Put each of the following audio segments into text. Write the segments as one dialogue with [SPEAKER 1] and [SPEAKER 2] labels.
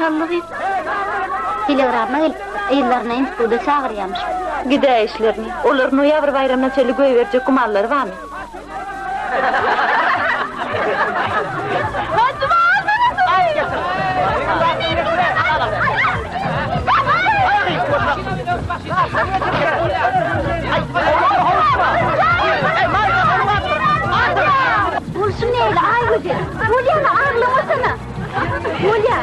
[SPEAKER 1] saldy gyz. Telegramma gelipdir. Yzlaryna instituda çagyrýamyş.
[SPEAKER 2] Gidäýişlerini. Olar noýabr baýramyna çenli goýberjek gümanlary barmy?
[SPEAKER 1] Bolşuň nähili, Aýgözel? Bolýamy, aglamasana. Bolýa.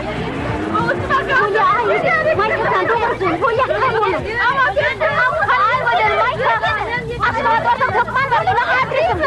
[SPEAKER 1] Bolýa, Aýgözel. Maýsa jan, dogrusyny, bolýa, sag boluň. Aýgözel, Maýsa. Aşgabat barsaň hökman bar, ine adresim.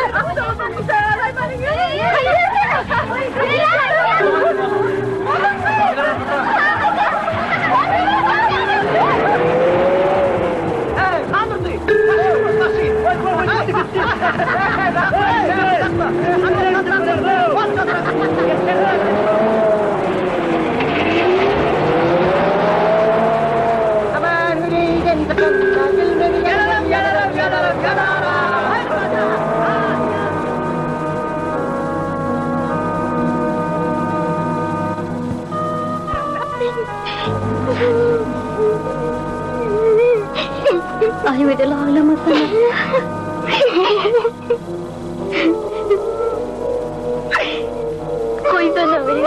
[SPEAKER 1] Aýgözel aglamasana. Goýsana meni.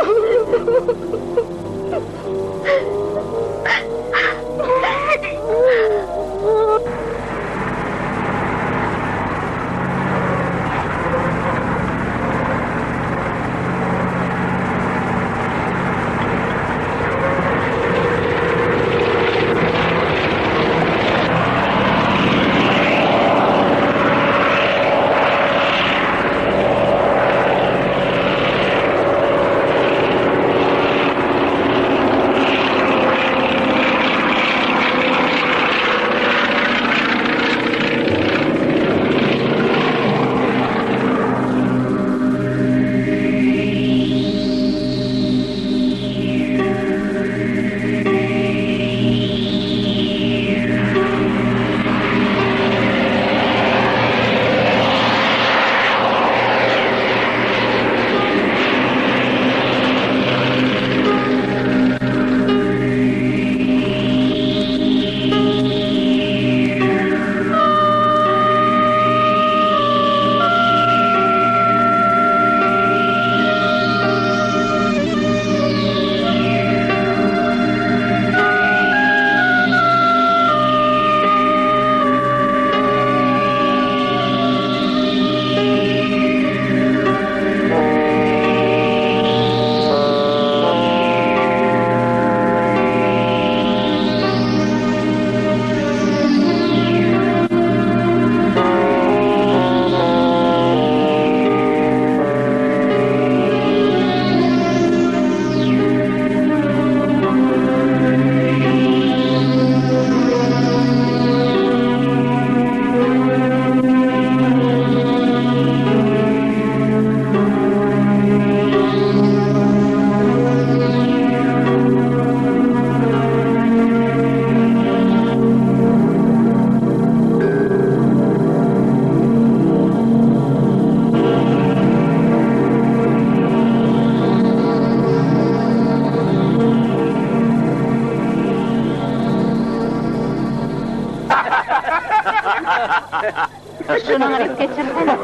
[SPEAKER 1] Şuny alyp geçirsene.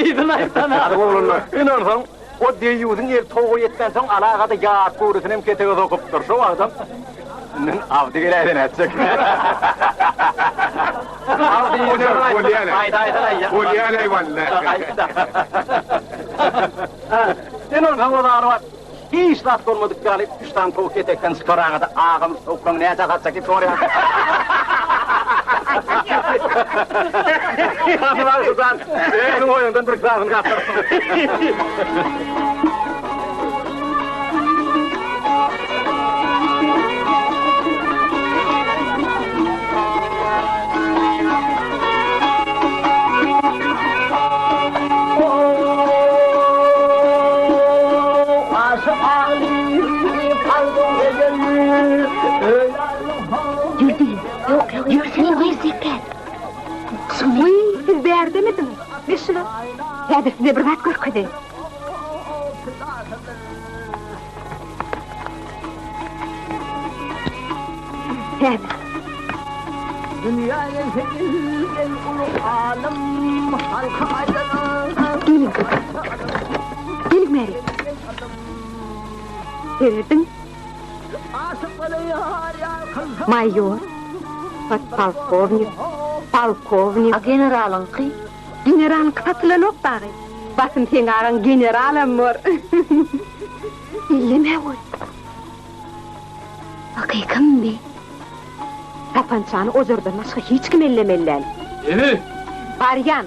[SPEAKER 3] Yzyny aýtsana. Oglanlar, ynansaň, o deýýusyň eli towuga ýetmänsoň, alagada ýat göwresinem ketege sokupdyr. Şo wagtam üstünden Abdy geläýse nätjek? Abdy
[SPEAKER 4] Bolýar-aý.
[SPEAKER 3] Aýdaýsana.
[SPEAKER 4] Bolýar-aý walla.
[SPEAKER 3] Aýt-da. Sen onsoň o zary Hiç zat bolmadyk ýaly üç sany towuk etekden çykaraňada agam towuklaň näçä satjak diýip soraýar. Hany bagşyjan, özüň oýundan bir sanyny gapdyrsyň.
[SPEAKER 1] Ýör diýdim. Ýok, ýok, ýörsene gyz Zepper.
[SPEAKER 2] Wiý, siz bärdemidiňiz? Meşhur. Häzir size bir zat görkezeýin. Häzir. Geliň gyzlar. Geliň bäri. Serediň. Maýor, podpolkownik, polkownik.
[SPEAKER 1] A generalyňky?
[SPEAKER 2] Generalyňky satylanok dagy. Basym seň agaň generalam bor. Elleme goý.
[SPEAKER 1] Hakykatmy?
[SPEAKER 2] Sapançany ojardan başga hiç kim ellemeli däl.
[SPEAKER 4] Ene!
[SPEAKER 2] Barýan.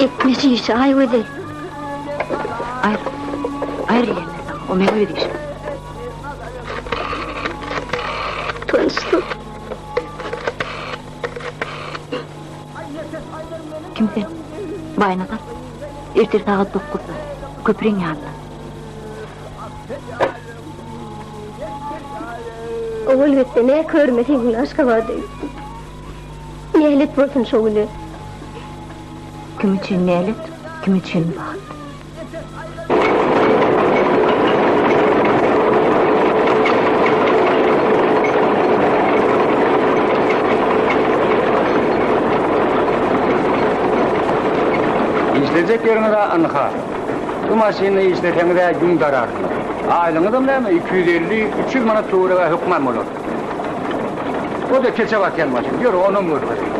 [SPEAKER 1] Etme şu işi, Aýgözel. Aýr. Aýr diýýän men saňa, o meň öz işim. Utançsyz. Kim sen? Baýnazar. Ertir sagat dokuzda. Köpriň ýanynda.
[SPEAKER 5] Owal gitse ne körme sen gün Aşgabada gitdim. Nälet bolsun şo güne.
[SPEAKER 1] Kim üçin nälet, kim üçin bagt.
[SPEAKER 3] Işlejek ýeriňiz-ä ynha. Bu maşynda işleseňiz-ä ýüň dararsyňyz. Aýlygyňyzam näme, 250, 300 manat töwereg-ä hökman bolar. O-da keçe basýan maşyn. Ýör, onam görkezeýin.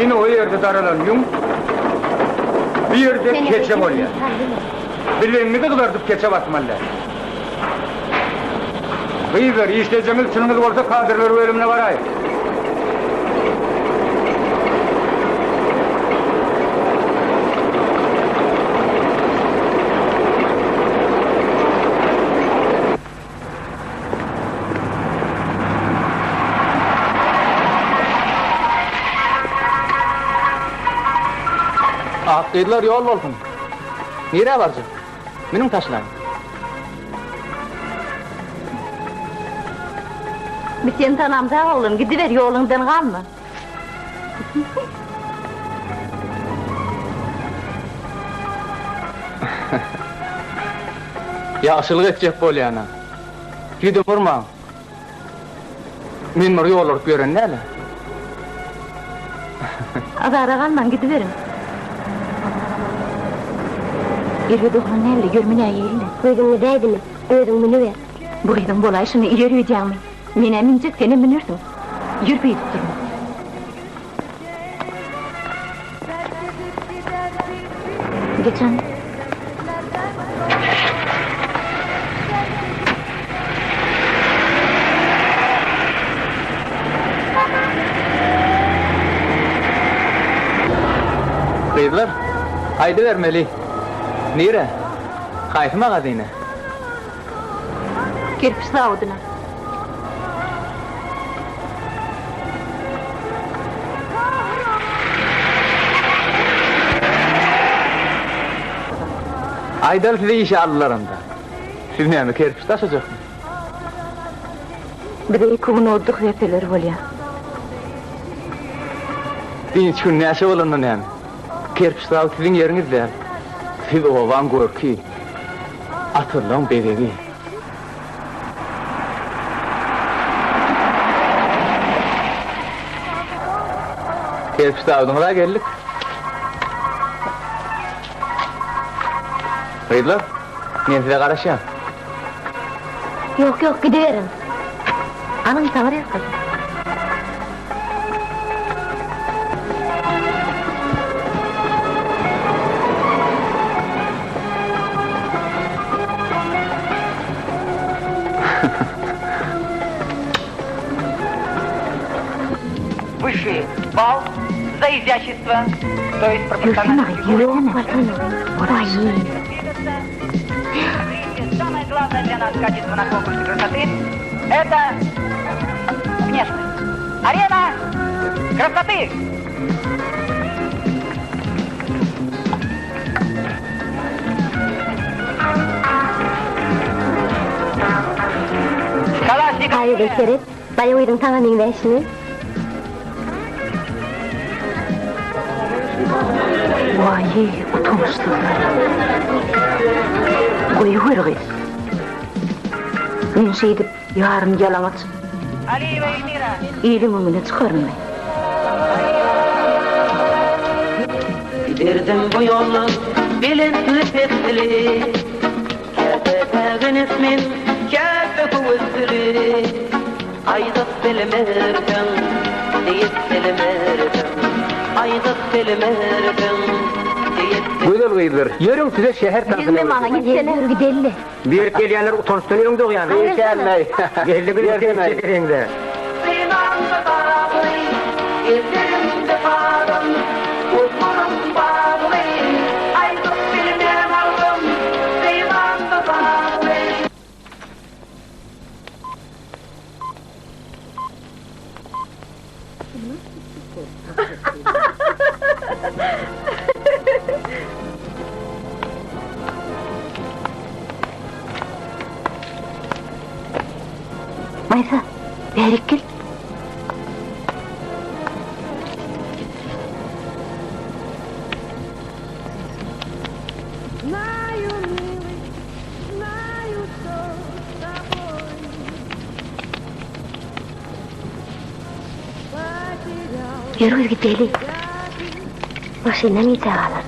[SPEAKER 3] Ine o ýerde daralan ýüň, bu ýerde keçe bolýar. Bilegiňizi gyzardyp keçe basmaly däl. Gyzlar, işlejegiňiz çynyňyz bolsa kadrlar bölümine baraýyň.
[SPEAKER 4] Ak gyzlar ýol bolsun. Nirä barjak? Münüň taşlaň.
[SPEAKER 1] Biz seni tanamzak oglan, gidiber, ýoluňdan galma.
[SPEAKER 4] Ýagşylyk etjek bolýan-a. Ýüzüm urmaň. Men bir ýol urup ýören däl-ä.
[SPEAKER 1] Azara galmaň, gidiberiň. Erbet oglan däldi, ýör münäýeli-le.
[SPEAKER 5] Gözüňi däýdimi, özüň münüber.
[SPEAKER 1] Bu gyzyň bolaýşyny iýer öýdýäňmi? Men-ä münjek, senem münersiň. Ýör beýdip durma. Geçen.
[SPEAKER 4] Gyzlar, aýdybermeli. Nirä? Haýsy magazyna?
[SPEAKER 1] Kerpiç zawodyna.
[SPEAKER 4] Aýdaly sizi işe aldylar onda. Siz näme kerpiç daşajakmy?
[SPEAKER 1] Bize iki gün otdyh berseler bolýar.
[SPEAKER 4] Dynç gün näçe bolanda näme? Kerpiç zawod siziň ýeriňiz däl. Siz obaň görki, atyzlaň bezegi. Kerpiç zawodyňyza geldik. Gyzlar, men size garaşýan.
[SPEAKER 5] Ýok, ýok, gidiberiň.
[SPEAKER 1] Alyň, sabyr ýalkasyn.
[SPEAKER 6] Высший балл за изящество, то есть пропорционально Самое главное для нас качество на конкурсе красоты – это внешность. Арена красоты!
[SPEAKER 5] Aýgül seret, baý gyzyň saňa meňzäşini.
[SPEAKER 2] Waý, utançsyzlar. Goýber gyz. Men şeýdip ýarym ýalaňaç
[SPEAKER 6] Aliýewa Elmira.
[SPEAKER 2] Iliň öňüne çykarynmy?
[SPEAKER 7] Giderdim bu ýoldan belentli-pesli, Käte säginip men, käte höwesli. Aýdyp bilmersiň, diýip bilmersiň, Aýdyp bilmersiň, diýip.
[SPEAKER 3] Gözel gyzlar, ýörüň size şäher tansyna
[SPEAKER 2] Degme maňa, gitsene.
[SPEAKER 5] Ýör gidelli.
[SPEAKER 8] Berip gelýänler utançdan öň dogýan.
[SPEAKER 3] Aýrylsana.
[SPEAKER 8] Geldiňiz çekereňde.
[SPEAKER 7] Synamda dagly, ellerimde bagym, Gurbanym bagly, aýdyp bilmen agym, Synamda dagly.
[SPEAKER 2] Maýsa, bärik gel.
[SPEAKER 5] Ýör gyz gideli. Maşynam gijä galar.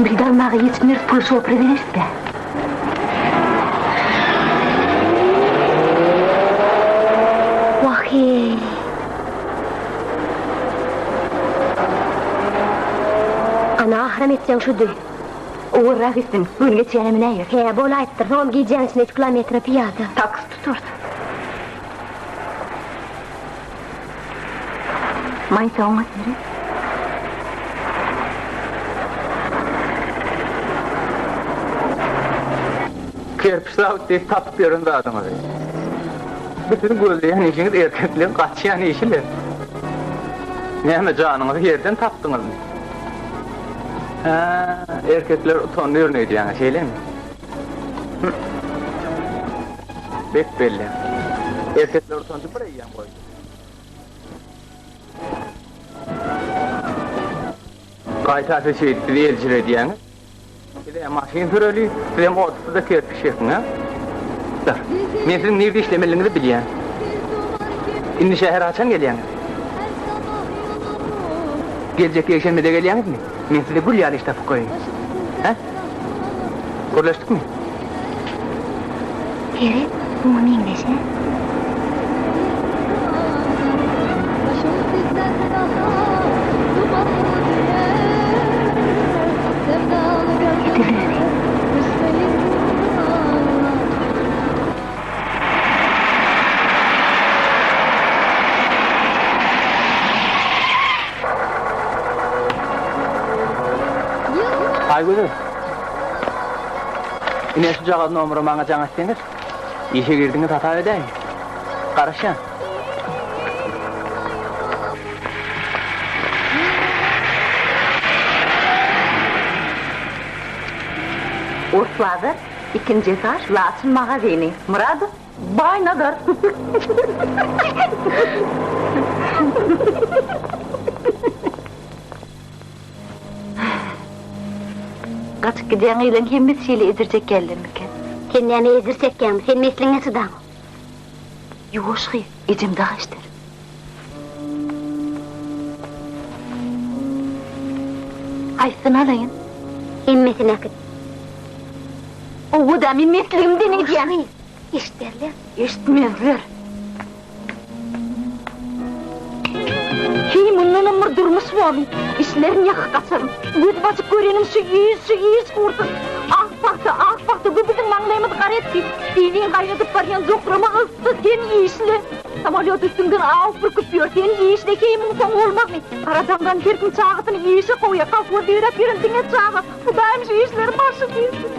[SPEAKER 2] Bildi almaga ýetmeris pul şopur bereris-dä.
[SPEAKER 5] Wah-eý. Ana ahyram etjeň şudy.
[SPEAKER 2] Owalrak gitsin, gün geçýäne münäýer.
[SPEAKER 5] Hä, bolaýypdyr, soňam gijäň içinde üç kilometre pyýada.
[SPEAKER 2] Taksi tutarys. Maýsa oňa seret.
[SPEAKER 4] Kerpiç zawod diýip tapyp ýören zadyňyzy. Bu siziň gözleýän işiňiz erkekligiň gaçýan işi-le. Näme janyňyzy ýerden tapdyňyzmy? Hä, erkekler utanýaryn öýdýäňiz, şeýlemi? Hü. Bek belli. Erkekler utanjy bir eýýäm goýdy. Gaýta siz şeýdip bizi eljiredýäňiz. Biz-ä maşyn süreli, sizem otluda kerpiç çekiň, a? Dur. Men siziň nirde işlemelidigiňizi bilýän. Indi şähere haçan gelýäňiz? Geljek ýekşenbede gelýäňizmi? Men size gül ýaly iş tapyp goýaýyn. Hä? Gürleşdikmi?
[SPEAKER 5] Seret, muňa meňzeş-ä. Edil özi.
[SPEAKER 4] Aýgözel. Ine şujagaz nomera maňa jaň etseňiz, işe girdiňiz hasap edäýiň. Garaşýan.
[SPEAKER 2] Ors bazar, ikinji etaž, Laçyn magazyny. Myradow, Baýnazar. Gaçyp gidýän gyzlaň hemmesi şeýle ejir çekýärlermikä?
[SPEAKER 5] Sen näme ejir çekýäň? Sen mesliňe çydaňok.
[SPEAKER 2] Ýuwaş gyz, ejem dagy eşder. Haýsysyny alaýyn?
[SPEAKER 5] Hemmesini äkit.
[SPEAKER 2] Owo-da, men mesligimden edýän.
[SPEAKER 5] Ýuwaş gyz, eşderler.
[SPEAKER 2] Eşitmezler. Heý, mundanam bir durmuş bormy? Işlerin ýakyp gaçaryn. Göz basyp görenim şu iş, şu iş gursun. Ah, pagta, ah, pagta, bu biziň maňlaýymyzy gara etdi. Benzin gaýnadyp barýan jokrama ysdy, sen işle. Samolýot üstüňden aw pürküp ýör, sen işle, heý, muň soňy bolmazmy? Garajaňdan her kim çagasyny işe kowýar, kolhozda ýöräp ýören diňe çaga. Hudaý! Hudaýym şu işleriň başyny diýsin.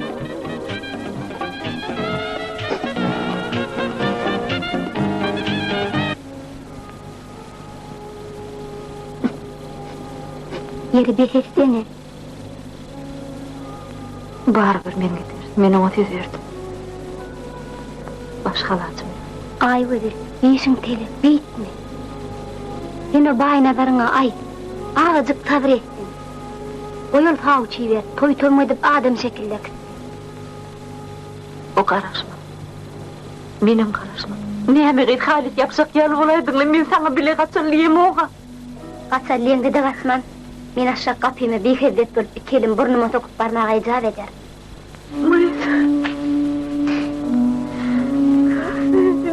[SPEAKER 5] Ýeri bes etsene.
[SPEAKER 2] Barybir men giderin. Men oňa söz berdim. Başga alajym ýok.
[SPEAKER 5] Aýgözel, işiň telek, beýtme. Sen o Baýnazaryňa aýt, azajyk sabyr etsin. Goý ol sawçy iberip, toý-tomus edip adam şekilleksin.
[SPEAKER 2] O garaşmaz. Menem garaşmadym. Näme gyz, halyt ýapjak ýaly bolaýdyň-la, men saňa bile gaçan diýemog-a.
[SPEAKER 5] Gaçar leňde-de gaçman, men aşak gapyma bihezzet bolup iki elimi burnuma sokup barmaga ejap eder.
[SPEAKER 2] Maýsa.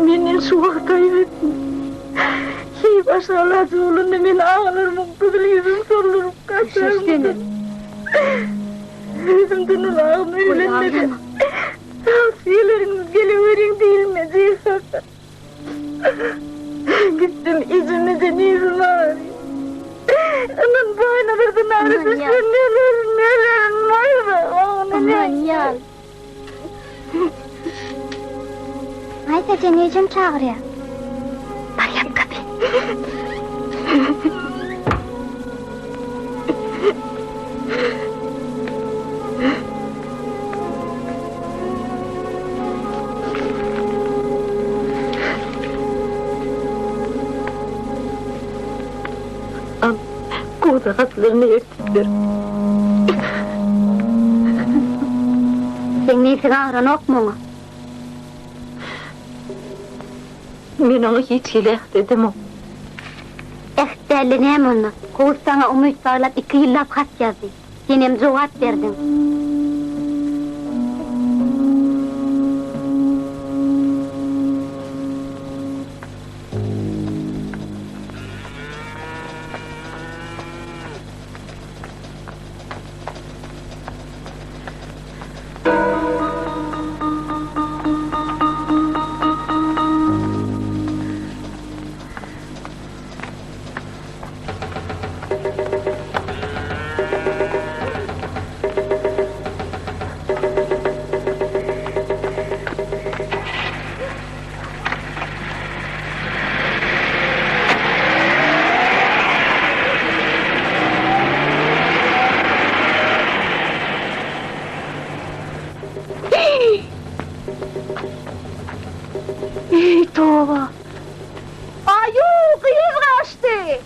[SPEAKER 2] Menden şu wagt aýyp etme. Heý, başga alajy bolanda men agalarymyň gyzyl ýüzüni solduryp gaçarmydym. Özümden ulagym öýlenmedi. Sag geleriňiz geleweriň diýilmejegi hakda. Gitdim ejeme-de nirem agyrýar. Ynan Baýnazardan ara düşse nelerin nelerin Maýsa
[SPEAKER 5] Aman ýal. Maýsa seni ejem çagyrýar. Bar ýap gapyny.
[SPEAKER 2] Al, goza gatlaryny ertip ber.
[SPEAKER 5] Seň nesiň agranokmy oňa?
[SPEAKER 2] Men oňa hiç hili äht edemok.
[SPEAKER 5] Äht dälde näme onda? Kowus saňa umyt baglap iki ýyllap hat ýazdy. Senem jogap berdiň.
[SPEAKER 2] Eý, toba! Aýu, gyz gaçdy!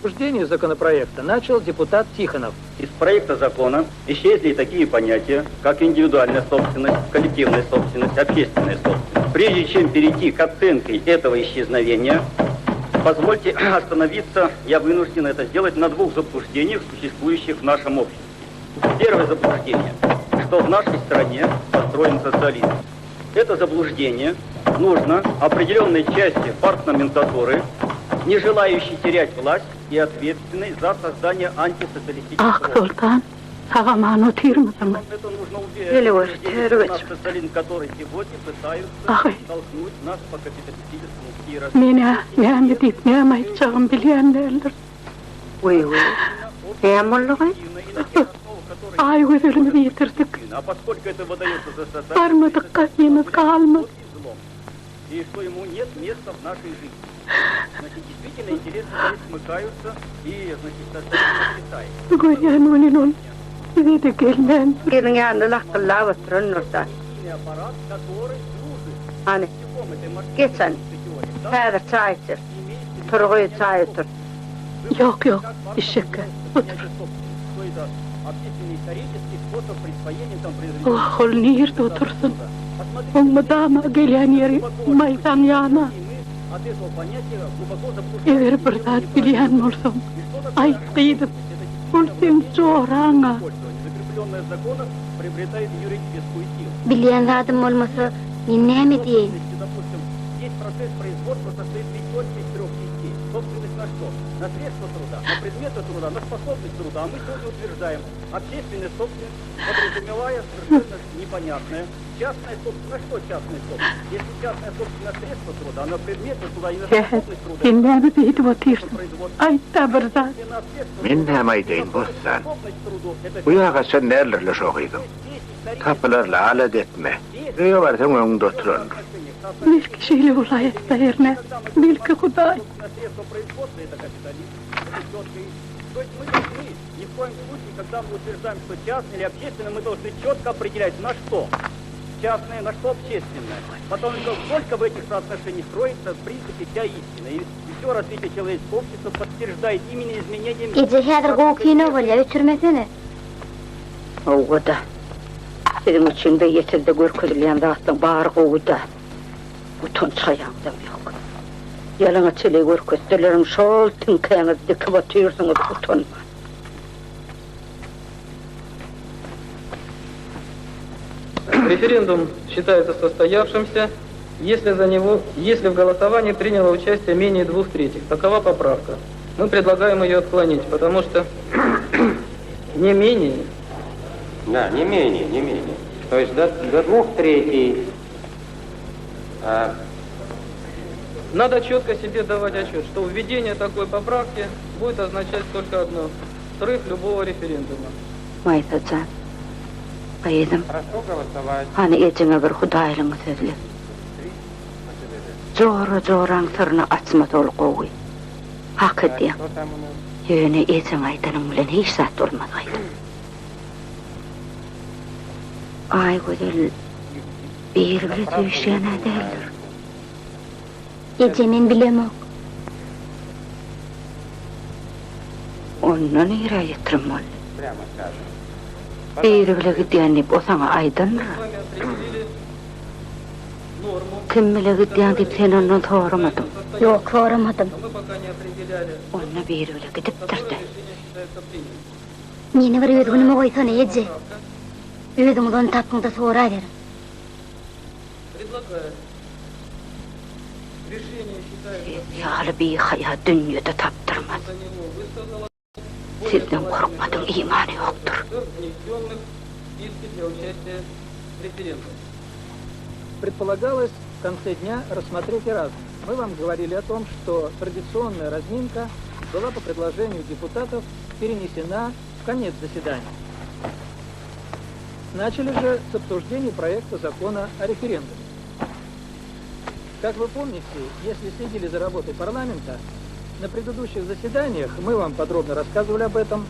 [SPEAKER 9] Обсуждение законопроекта начал депутат Тихонов.
[SPEAKER 10] Из проекта закона исчезли такие понятия, как индивидуальная собственность, коллективная собственность, общественная собственность. Прежде чем перейти к оценке этого исчезновения, позвольте остановиться, я вынужден это сделать, на двух заблуждениях, существующих в нашем обществе. Первое заблуждение, что в нашей стране построен социализм. Это заблуждение нужно определенной части партноменклатуры, не желающей терять власть и ответственной за создание антисоциалистического
[SPEAKER 11] Aksoltan, sag-aman otyrmysyňyz?
[SPEAKER 10] Это нужно
[SPEAKER 11] Geliwer,
[SPEAKER 10] убеждение,
[SPEAKER 11] töre
[SPEAKER 10] что наш
[SPEAKER 11] geç.
[SPEAKER 10] социализм, который сегодня пытаются
[SPEAKER 11] Aý.
[SPEAKER 10] толкнуть нас по капиталистическому пути развития.
[SPEAKER 11] Men-ä näme diýip, näme aýtjagymy bilýän däldir.
[SPEAKER 12] Weý-weý, näme boldugy?
[SPEAKER 11] Aýgözelimizi ýitirdik.
[SPEAKER 10] А поскольку это выдается за социализм,
[SPEAKER 11] Barmadyk gapymyz galmady.
[SPEAKER 10] и что ему нет места в нашей жизни. Значит, действительно интересы здесь смыкаются и, значит, социализм отрицает.
[SPEAKER 11] Görýän welin ol bize-de gelmändir.
[SPEAKER 12] Gelin ýanynda lakgyldap oturandyr-da.
[SPEAKER 10] Аппарат, который служит
[SPEAKER 12] Hany, geç hany. Häzir çaý içeris. Tur gyz, çaý otur.
[SPEAKER 11] Ýok, ýok, işşekge, otur.
[SPEAKER 10] Что это общественно-исторический способ присвоения там
[SPEAKER 11] Wah, ol nirde otursyn? Oň mydama gelýän ýeri Maýsaň ýany.
[SPEAKER 10] От этого понятия глубоко
[SPEAKER 11] Eger bir zat bilýän bolsaň, aýt gyzym, ol seň joraň-a.
[SPEAKER 10] Закрепленное в законах приобретает юридическую силу.
[SPEAKER 5] Bilýän zadym bolmasa, men näme diýeýin?
[SPEAKER 10] Допустим, Весь процесс производства состоит ведь только из трех частей. Собственность на что? На средства труда, на предметы труда, на способность труда. А мы сегодня утверждаем, общественная собственность, подразумевая совершенно непонятное, частная собственность, на что частная собственность? Если частная собственность на средства труда, на предметы труда и на способность труда...
[SPEAKER 11] Sen näme beýdip otyrsyň? Aýt-da bir zat.
[SPEAKER 13] Men näme aýdaýyn, Bossan? Bu ýa gaçan däldir-le şo gyzyň. Tapylar-la, alada etme. Öýe barsaň öňüňde oturandyr.
[SPEAKER 11] Belki şeýle bolaýatda hernä, belki Hudaý.
[SPEAKER 5] Eje häzir gowy kino bolýa öçürmesene.
[SPEAKER 12] Hawa-da. Siziň üçin beýetilde görkezilýän zatlaň bary gowy-da. Utanç-haýaňyzam ýok. Ýalaňaç heleý görkezselerem şol tiňkäňizi dikip otyrsyňyz utanman.
[SPEAKER 9] Референдум считается состоявшимся, если за него, если в голосовании приняло участие менее двух третьих. Такова поправка. Мы предлагаем ее отклонить, потому что не менее.
[SPEAKER 14] Да, не менее, не менее. То есть до, до двух третей. А...
[SPEAKER 9] Надо четко себе давать отчет, что введение такой поправки будет означать только одно – срыв любого референдума.
[SPEAKER 12] Maýsa jan, gyzym, hany ejeňe bir hudaýlyňy sözle. Jora joraň syryny açmasa ol gowy. Hak edýäň. Ýöne ejeň aýdanyň bilen hiç zat bolmaz gaýdyp. Aýgözel biri bile söýüşýän-ä däldir.
[SPEAKER 5] Eje men bilemok.
[SPEAKER 12] Onda nirä ýetirim boldy? Biri bile gidýän diýip o saňa aýdandyr-a. Kim bile gidýäň diýip sen ondan soramadyň.
[SPEAKER 5] Ýok, soramadym.
[SPEAKER 12] Onda biri bile gidipdir-dä.
[SPEAKER 5] Meni bir öz günüme goýsana, eje. Özüňiz ony tapyň-da soraberiň.
[SPEAKER 12] Siz ýaly bihaýa dünýede tapdyrmaz. Sizden gorkmadyň imany ýokdur.
[SPEAKER 9] Предполагалось в конце дня рассмотреть и разное. Мы вам говорили о том, что традиционная разминка была по предложению депутатов перенесена в конец заседания. Начали же с обсуждения проекта закона о референдуме. Как вы помните, если следили за работой парламента, на предыдущих заседаниях мы вам подробно рассказывали об этом.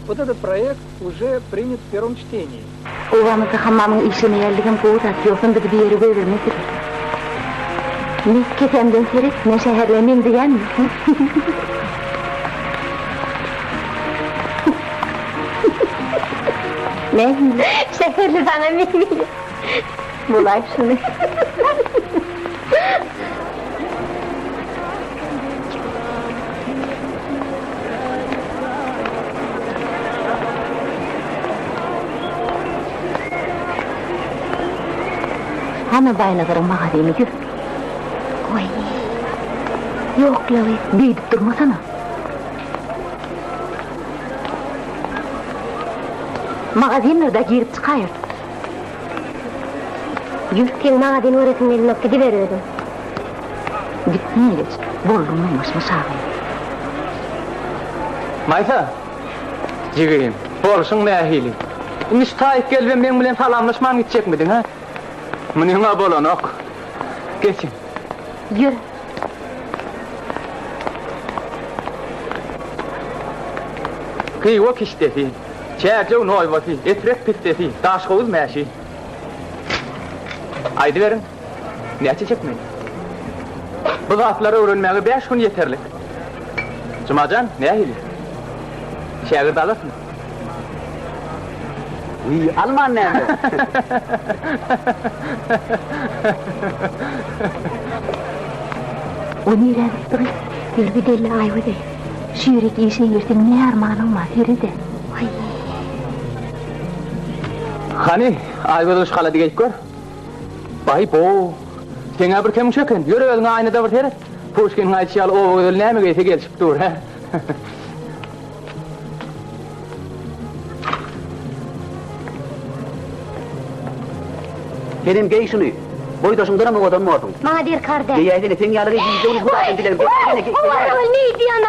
[SPEAKER 9] Вот этот проект уже принят в первом чтении.
[SPEAKER 2] Obamyzda hammamyň işlemeýänligem gowy zat, ýogsam bizi bir ýere goýbermezdiler. Mes kesämden seret, men şäherlä meňzeýänmi? Nähili?
[SPEAKER 5] Şäherli saňa meňzeýär.
[SPEAKER 2] Bolaý şuny. Hana Baýnazaryň magazyny gör.
[SPEAKER 5] Goý. Ýok-la gyz.
[SPEAKER 2] Beýdip durmasana. Magazinlerde girip çykaýyr.
[SPEAKER 5] Ýür. Seň magazin göresiň gelenok, gidiber özüň.
[SPEAKER 2] Gitsin geç. Bolduň oňlaşma şagyz.
[SPEAKER 4] Maýsa, jigim, bolşuň nähili? Indi şu taýyk gelibem meň bilen salamlaşman gitjekmidiň, hä? Munyň-a bolanok. Geçiň.
[SPEAKER 5] Ýör.
[SPEAKER 4] Hywa kişdesi, Çärjew noýbasy, Etrek pissesi, Daşhowuz mäşi. Aýdyberiň, näçe çekmeli? Bu zatlary öwrenmäge bäş gün ýeterlik. Jumajan, nähili? Şägirt alarsyň.
[SPEAKER 3] Wiý, alman näme?
[SPEAKER 2] O nirä gitdi gyz?
[SPEAKER 5] Ýör gideli, Aýgözel.
[SPEAKER 2] Şu ýerik işe girseň ne armanyň bar, serede.
[SPEAKER 5] Waý.
[SPEAKER 4] Hany, Aýgözel şu halady geýip gör. Baý-bo! Seň-ä bir kemiň şu eken. Ýör özüňe aýnada bir seret. Puşkiniň aýdyşy ýaly oba gözeli näme geýse gelşip dur, hä?
[SPEAKER 15] Senem geý şuny. Boýdaşyňdanam owadan borsuň.
[SPEAKER 5] Maňa derkar däl.
[SPEAKER 15] Geýäýsene, seň ýaly geý gije güni Hudaýdan dilegim.
[SPEAKER 5] Waý, waý, ne diýýän?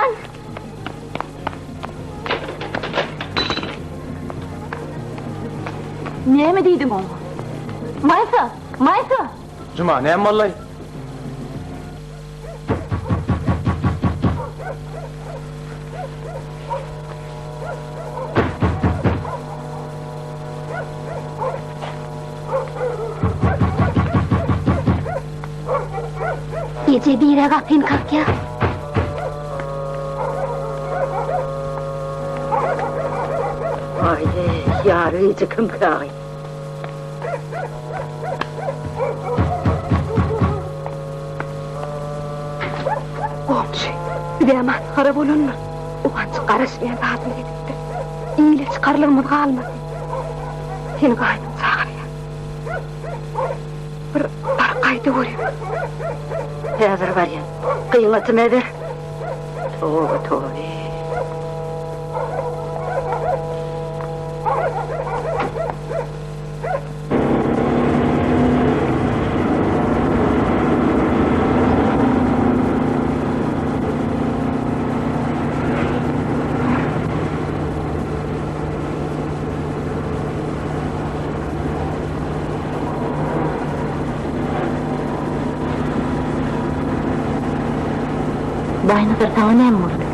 [SPEAKER 2] Näme diýdiň oňa? Maýsa! Maýsa!
[SPEAKER 4] Juma, näme boldy?
[SPEAKER 5] Eje bire gapyny kakýar.
[SPEAKER 12] Aý, ýary gije kimkä-aý?
[SPEAKER 2] Goňşy, bizä masgara bolandyr. Oganjyk garaşmaýan zadymyz edipdir. Ile çykarlygymyz galmady. Seni gaýnym çagyrýar. Bir baryp gaýda görýin.
[SPEAKER 12] Häzir barýan. Gyňatymy ber. Toba, toba. Baýnazar saňa näme boldy?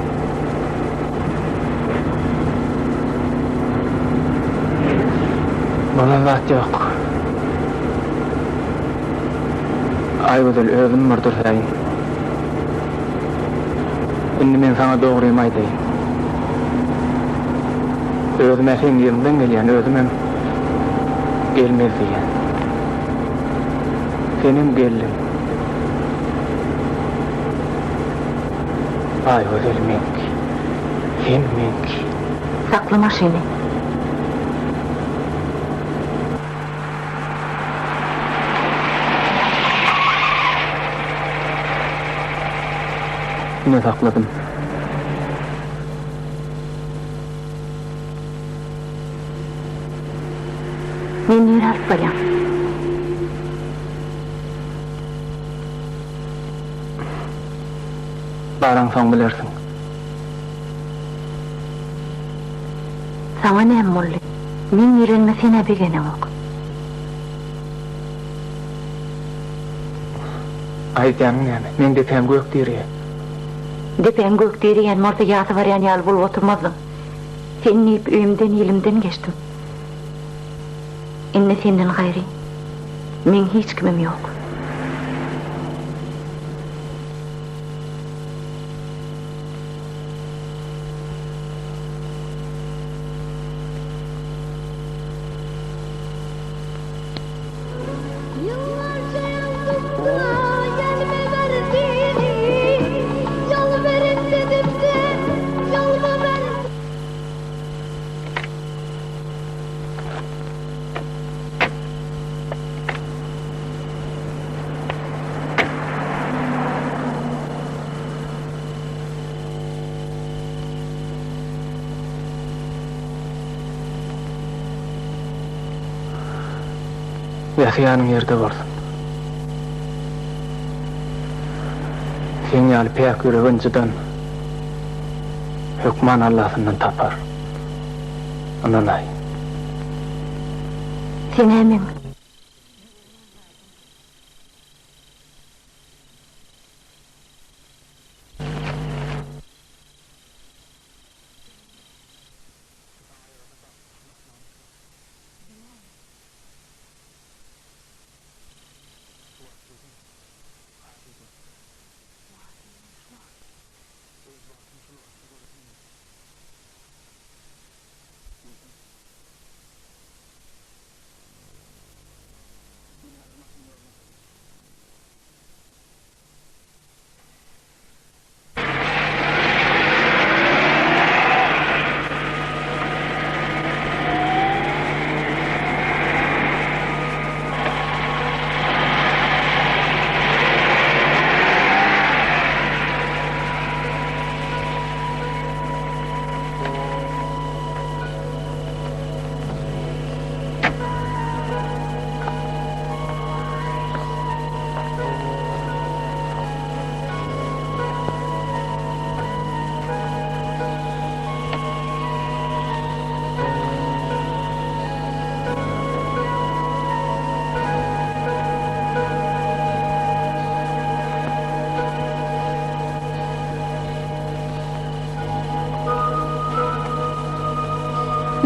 [SPEAKER 4] Bolan zat ýok. Aýgözel özüm bir dürsäýin. Indi men saňa dogrymy aýdaýyn. Özüm-ä seň ýeriňden gelýän, özümem gelmez diýýän. Senem geldiň. Aýgözel meňki. Sen meňki.
[SPEAKER 12] Sakla maşyny.
[SPEAKER 4] Ine sakladym.
[SPEAKER 12] Meni nirä alyp barýaň?
[SPEAKER 4] Baraňsoň bilersiň.
[SPEAKER 12] Saňa näme boldy? Meň gelenime sen-ä begeneňok.
[SPEAKER 4] Aýdýanyň näme? Meň depäm gök direýär.
[SPEAKER 12] Depäň gök direýän bolsa ýasa barýan ýaly bolup oturmazdyň. Sen diýip öýümden, ilimden geçdim. Indi senden gaýry meň hiç kimim ýok.
[SPEAKER 4] Ýasy ýanyň ýerde bolsun. Seň ýaly päk ýüregi ynjydan hökman Allasyndan tapar. Ynanaý.
[SPEAKER 12] Sen-ä meň.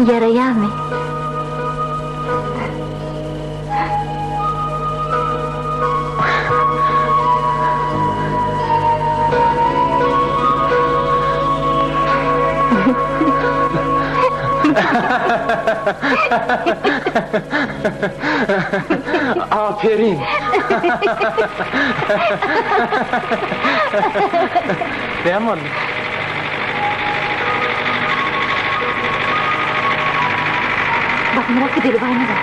[SPEAKER 1] Ýaraýarmy?
[SPEAKER 4] Aperin! Näme boldy?
[SPEAKER 1] Basymrak gideli Baýnazar.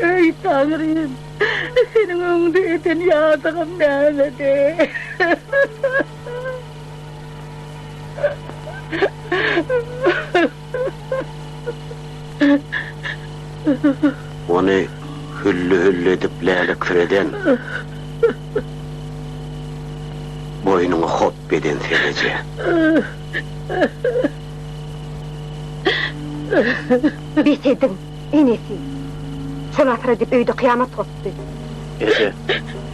[SPEAKER 11] Eý, Taňrym, seniň öňüňde eden ýazygym nämedi?
[SPEAKER 13] Ony hülli-hülli edip läliksireden, boýnuňy hop eden sen eje.
[SPEAKER 2] Bes ediň, enesi. Şol asyra diýip öýde kyýamat gopdy.
[SPEAKER 10] Eje,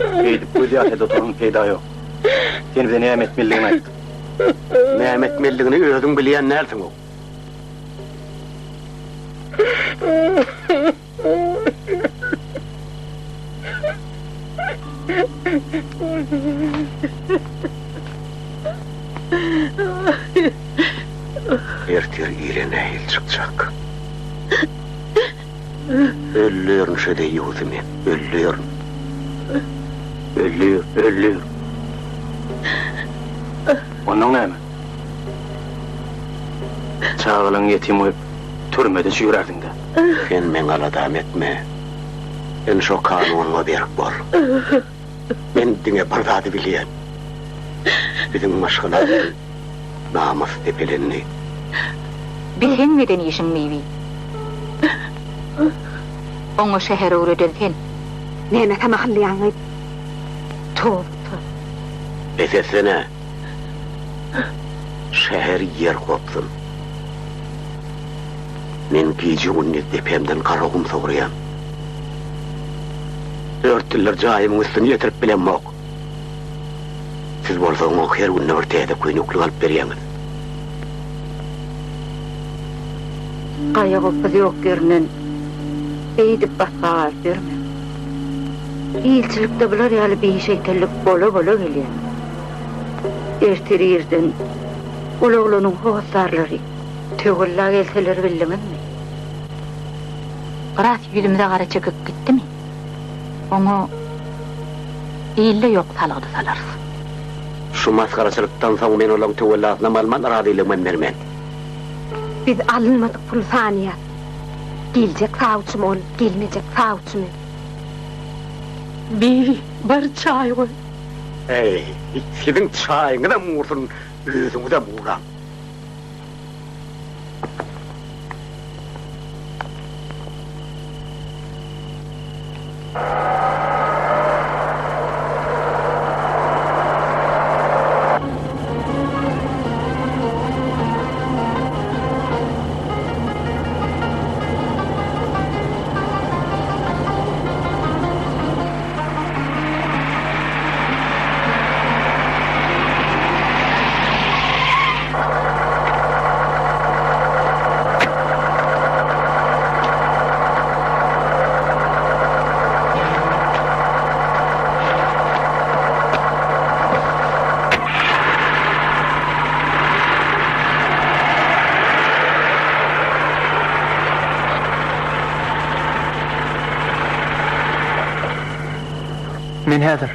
[SPEAKER 10] beýdip göz ýaş edip oturyň peýda ýok. Sen bize näme etmelidigini aýt.
[SPEAKER 13] Näme etmelidigini özüň bilýän dälsiň-ow. Ertir ile nähili çykjak? Öldürin şu deýýusy men, öldürin. Öldür, öldür.
[SPEAKER 10] Onnoň näme? Çagalaňy ýetim goýup, türmede çüýrärdiň-dä.
[SPEAKER 13] Sen meň aladamy etme. Sen şo kanunyňa berk bol. Men diňe bir zady bilýän. Biziň maşgalamyzyň namysy depelendi.
[SPEAKER 12] Bi seň eden işiň Bibi. Oňa şäher öwreden sen.
[SPEAKER 2] Näme samahyllaýaňyz? Toba.
[SPEAKER 13] Bes etsene. Şäher ýer gopsun. Men gije-gündiz depämden garagum sogurýan. Dört ýyldyr jaýymyň üstüni ýetirip bilemok. Siz bolsa oňa her günde bir täze köýneklik alyp berýäňiz.
[SPEAKER 12] Gaýa-gopuz ýok ýerinden beýdip basga galyp ýörme. Ilçilikde bular ýaly bişeýtellik bola-bola gelýär. Ertir irden ol oglanyň hossarlary töwella gelseler bildiňizmi? Biraz ýüzümize gara çekip gitdimi, oňa ilde ýok salgydy salarys.
[SPEAKER 13] Şu masgaraçylykdan soň men olaň töwellasynam alman, razylygymam bermen.
[SPEAKER 2] Biz alynmadyk puly sanaýas. Geljek sawçymy ol, gelmejek sawçymy?
[SPEAKER 11] Bibi, bar çaý goý.
[SPEAKER 13] Eý, siziň çaýyňyzam gursun, özüňizem guraň.
[SPEAKER 4] Men häzir.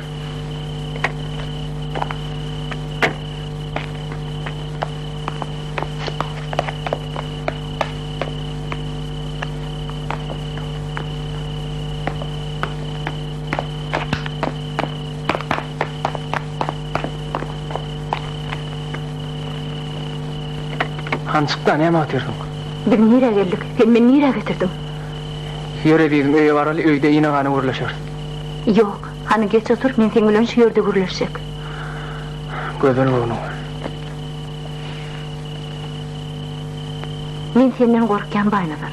[SPEAKER 4] Hany çykda, näme otyrsyň?
[SPEAKER 2] Biz nirä geldik? Sen meni nirä getirdiň?
[SPEAKER 4] Ýör ezizim, öýe baraly, öýde ine-gana gürleşeris.
[SPEAKER 2] Ýok.
[SPEAKER 12] Hany geç otur, men seň bilen şu ýerde gürleşjek.
[SPEAKER 4] Gözel göwnüň.
[SPEAKER 12] Men senden gorkýan Baýnazar.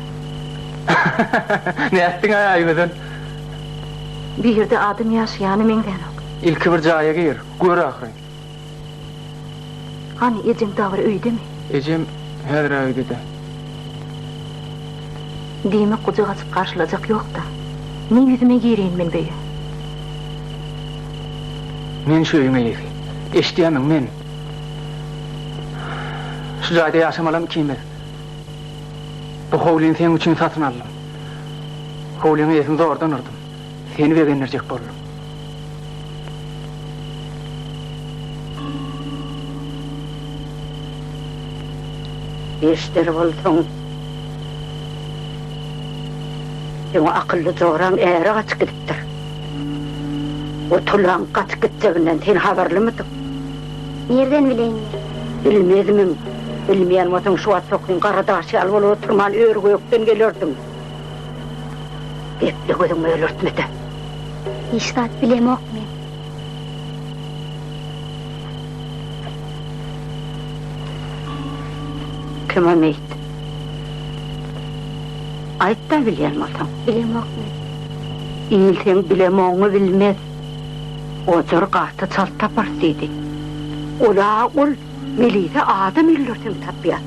[SPEAKER 4] Nätdiň-aý Aýgözel?
[SPEAKER 12] Bu ýerde adam ýaşaýana meňzänok.
[SPEAKER 4] Ilki bir jaýa gir, gör ahyry.
[SPEAKER 12] Hany, ejeň dagy bir öýdemi?
[SPEAKER 4] Ejem häzir-ä öýde-dä.
[SPEAKER 12] Diýmek gujak açyp garşylajak ýok-da. Ne ýüzüme gireýin men bu öýe?
[SPEAKER 4] Men şu öýüň eýesi. Eşidýärmiň, men. Şu jaýda ýaşamalam ikimiz. Bu howlyny seň üçin satyn aldym. Howlyň eýesini zordan urdum. Seni begendirjek boldum.
[SPEAKER 12] Eşder bolsaň, seň o akylly joraň äre gaçyp gidipdir. O tulaň gaçyp gitjeginden sen habarlymydyň?
[SPEAKER 5] Nirden bileýin men?
[SPEAKER 12] Bilmezmiň? Bilmeýän bolsaň şu wagt sokyň gara daş ýaly bolup oturman ör-gökden gelerdiň. Geple gözüňi mölertme-de.
[SPEAKER 5] Hiç zat bilemok men.
[SPEAKER 12] Kim o meýit? Aýt-da bilýän bolsaň.
[SPEAKER 5] Bilemok men.
[SPEAKER 12] Il seň bilemogyňy bilmez. Ojar gaty çalt taparys diýdi. Ol-a ol Melise adam öldürseň tapýar.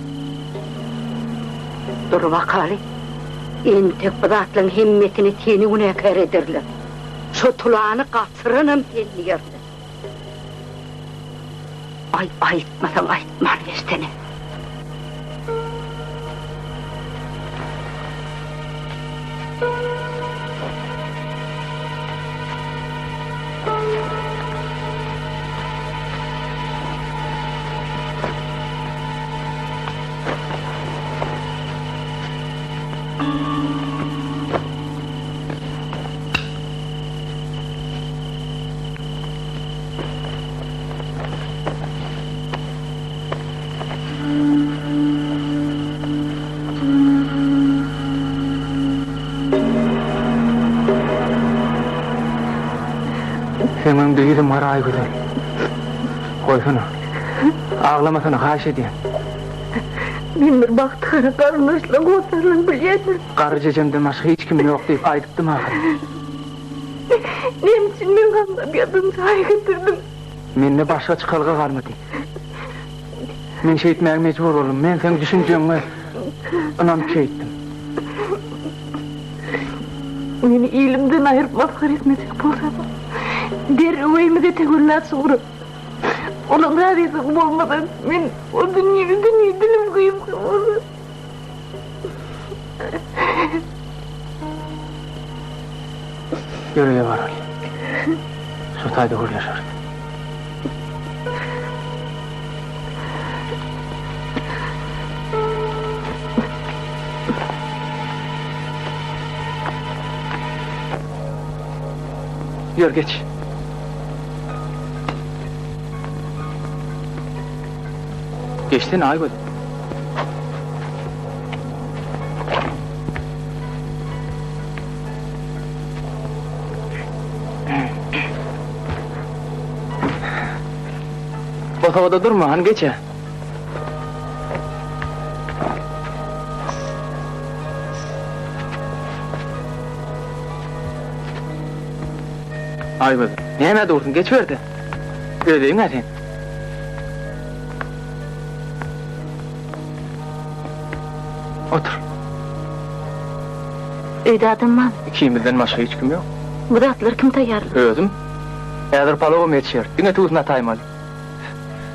[SPEAKER 12] Dur bakaly. Entek bu zatlaryň hemmesini seni günäkär ederler. Şo tulany gaçyranam sen diýerler. Aý, aýtmasaň aýtman geçsene.
[SPEAKER 4] Seň öňde ýüzüm gara Aýgözel. Goýsana. Aglamasana, haýyş edýän.
[SPEAKER 11] Men bir bagtygara garyndaşlaň hossarlaň bilýändir.
[SPEAKER 4] Garry ejemden başga hiç kimim ýok diýip aýdypdym ahyry.
[SPEAKER 11] Näme üçin meň gamlap ýatan jaýa getirdiň?
[SPEAKER 4] Mende başga çykalga galmady. Men şeýtmäge mejbur boldum. Men seň düşünjeňe ynanyp şeýtdim.
[SPEAKER 11] Meni ilimden aýryp masgara etmejek bolsaň, derrew öýümize töwella çygyryp, olaň razylygy bolmasa, men o dünýede dünýe dilim gysga bolar.
[SPEAKER 4] Ýör öýe baraly. Şo taýda gürleşeris. Ýör geç. Geçsene Aýgözel. Bosagada durma, hany geç-ä. Aýgözel, nämä dursuň, geçiber-de. Öz öýüň-ä seň. Otur.
[SPEAKER 12] Öýde adam barmy?
[SPEAKER 4] Ikimizden başga hiç kim ýok.
[SPEAKER 12] Bu zatlary kim taýýarlady?
[SPEAKER 4] Özüm. Häzir palawam ýetişer. Diňe tüwüsini ataýmaly.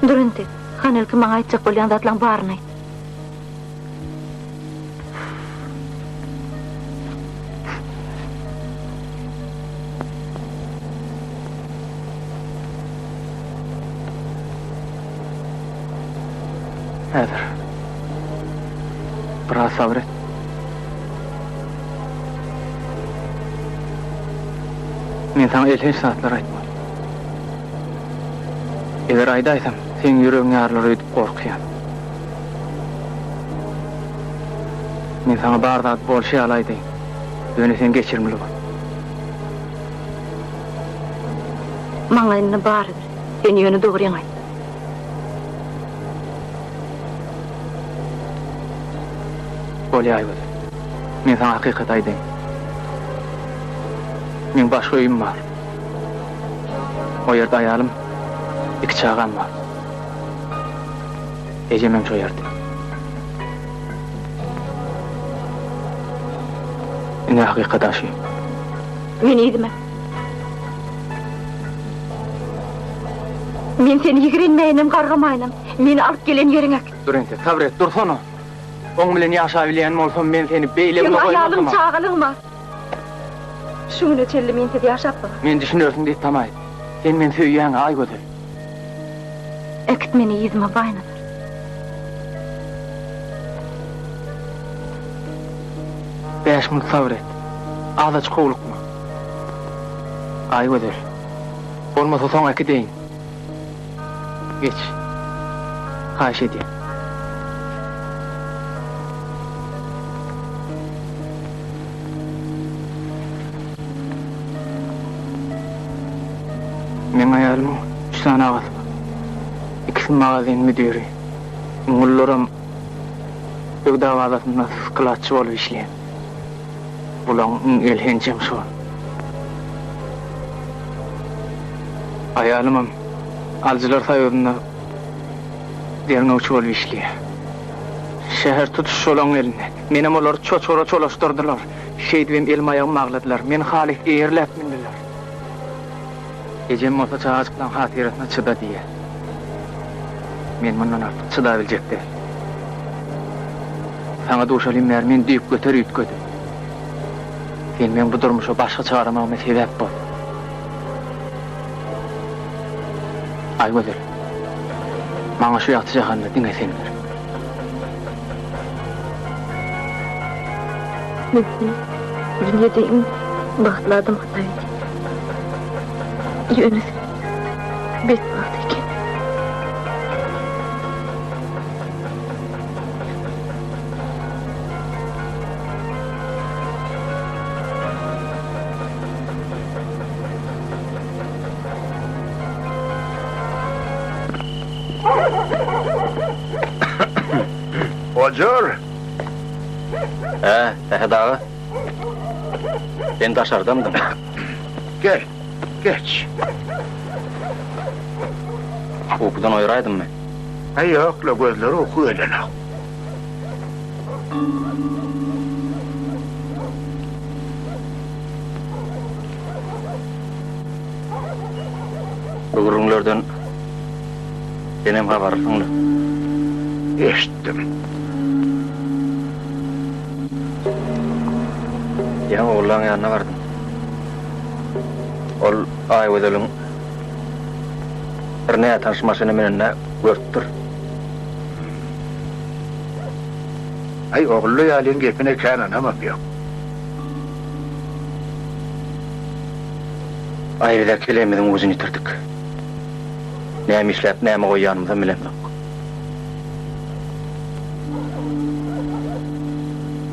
[SPEAKER 12] Dur entek. Hany ilki maňa aýtjak bolýan zatlaň baryny aýt.
[SPEAKER 4] Häzir. Biraz sabyr et. Men saňa elhenç zatlar aýtmaly. Eger aýdaýsam, seň ýüregiň ýarylar öýdüp gorkýan. Men saňa bar zady bolşy ýaly aýdaýyn. Ýöne sen geçirimli bol.
[SPEAKER 11] Maňa indi barybir. Sen ýöne dogryňy aýt.
[SPEAKER 4] Bolýa Aýgözel. Men saňa hakykaty aýdaýyn. Meň başga öýüm bar. O ýerde aýalym, iki çagam bar. Ejemem şo ýerde. Ine hakykat aşy.
[SPEAKER 11] Men yzyma. Men seni ýigrenmäýinem, gargamaýynam. Meni alyp gelen ýeriňe.
[SPEAKER 4] Dur entek, sabyr et, dursana. Oň bilen ýaşabilýän bolsam, men seni beýle
[SPEAKER 11] güne
[SPEAKER 4] goýmasam.
[SPEAKER 11] Seň aýalyň, çagalyň bar. Şu güne çenli mensiz ýaşapdyň.
[SPEAKER 4] Men düşünersiň diýip tama et. Sen meni söýýäň, Aýgözel.
[SPEAKER 11] Äkit meni yzyma, Baýnazar.
[SPEAKER 4] Bäş minut sabyr et. Azajyk howlukma. Aýgözel. Bolmasa soň äkideýin. Geç. Haýyş edýän. Meň aýalymyň üç sany agasy bar. Ikisi magazin müdiri. Iň ulularam söwda bazasynda skladçy bolup işleýär. Bulaň iň elhenjem şol. Aýalymam alyjylar soýuzynda derňewçi bolup işleýär. Şäher tutuş şolaň elinde. Menem olary çoçgara çolaşdyrdylar. Şeýdibem elim-aýagym bagladylar. Meni halys eýerläp mündiler. Ejem bolsa çagajyklaň hatyrasyna çyda diýýär. Men mundan artyk çydabiljek däl. Saňa duşalym bäri men düýpgöter üýtgedim. Sen meň bu durmuşa başga çygaramagyma sebäp bolduň. Aýgözel, maňa şu ýagty jahanda diňe sen gerek.
[SPEAKER 11] Men seni dünýede iň bagtly adam hasap edýän. Ýöne sen betbagt ekeniň.
[SPEAKER 13] Gojar!
[SPEAKER 10] Hä, Sähet aga. Sen daşardamydyň?
[SPEAKER 13] Gel, geç.
[SPEAKER 10] Ukudan oýraýdymmy?
[SPEAKER 13] Aý, ýok-la, gözleri uky gelenok.
[SPEAKER 10] Bu gürrüňlerden senem habarlysyň-la.
[SPEAKER 13] Eşitdim.
[SPEAKER 10] Ýa ogullaň ýanyna bardym. Ol Aýgözeliň bir nätanyş maşyna münenini görüpdir.
[SPEAKER 13] Aý, Ogulla ýalyň gepine kän ynamam ýok.
[SPEAKER 10] Aý, biz-ä kelemiziň ujuny ýitirdik. Näme işläp, näme goýýanymyzam bilemzok.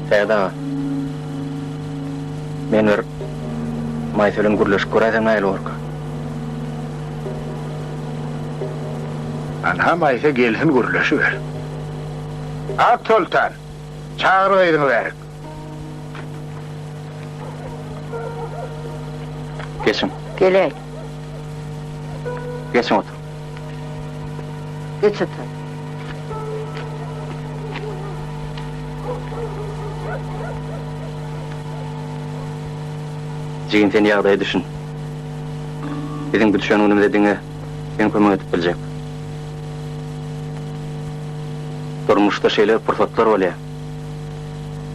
[SPEAKER 10] Sähet aga, men bir Maýsa bilen gürleşip göräýsem nähili borka?
[SPEAKER 13] Anha Maýsa gelsin gürleşiber. Aksoltan, çagyr gyzyňy bärik.
[SPEAKER 10] Geçiň.
[SPEAKER 12] Geläý.
[SPEAKER 10] Geçiň oturyň.
[SPEAKER 12] Geç otur.
[SPEAKER 10] Jigim sen ýagdaýa düşün. Biziň bu düşen günümize diňe sen kömek edip biljek. Durmuşda şeýle pursatlar bolýar.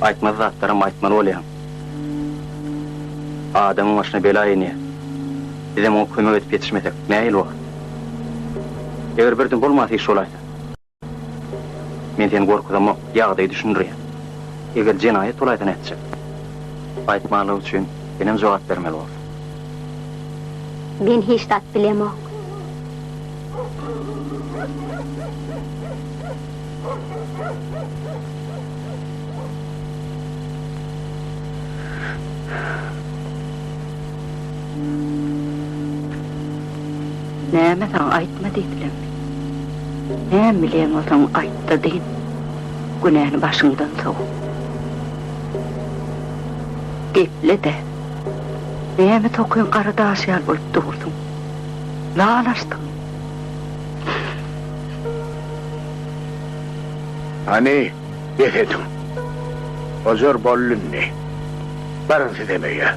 [SPEAKER 10] Aýtmaly zatlaram aýtmaly bolýaň. Adamyň başyna bela inýär. Bizem oňa kömek edip ýetişmesek, nähili bolar? Eger birden bolmasy iş bolaýsa? Men seni gorkuzamok, ýagdaýy düşündirýän. Eger jenaýat bolaýsa nätjek? Aýtmanlygy üçin senem jogap bermeli borsuň.
[SPEAKER 5] Men hiç zat bilemok.
[SPEAKER 12] Näme saňa aýtma diýdilermi? Näme bilýän bolsaň aýt-da dyn. Günäni başyňdan sow. Geple-de. Näme tokyň gara daş ýaly bolup dursuň? Lal açdyňmy?
[SPEAKER 13] Hany, bes ediň. Ojar boldy indi. Baryň sizem öýe.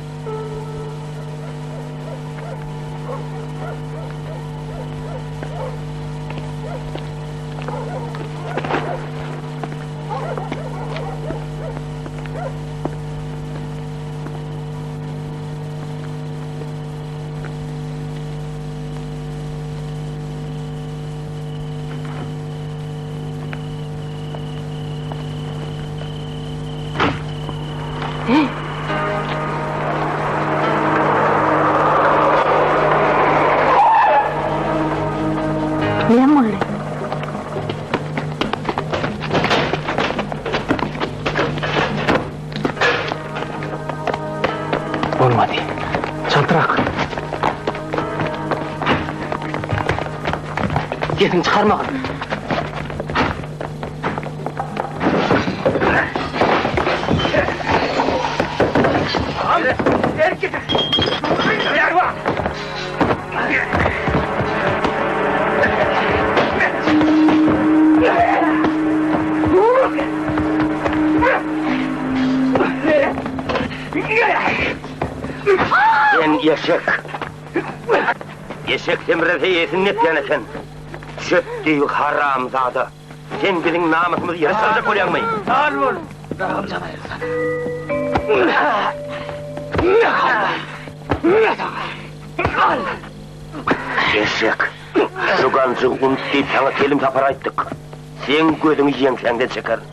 [SPEAKER 11] Näme boldy?
[SPEAKER 4] Bolmady. Çaltrak. Sesiňi çykarmagyn.
[SPEAKER 16] Sen eşek. Eşek semrese eýesini depýän eken. Çöp düýbi haramzada. Sen biziň namysymyzy ýere saljak bolýaňmy?
[SPEAKER 4] Al bol! Agam jan aýyrsana. Al!
[SPEAKER 16] Eşek! Şu ganjygy unut diýip saňa telim sapar aýtdyk. Seň gözüňi ýeňsäňden çekerin.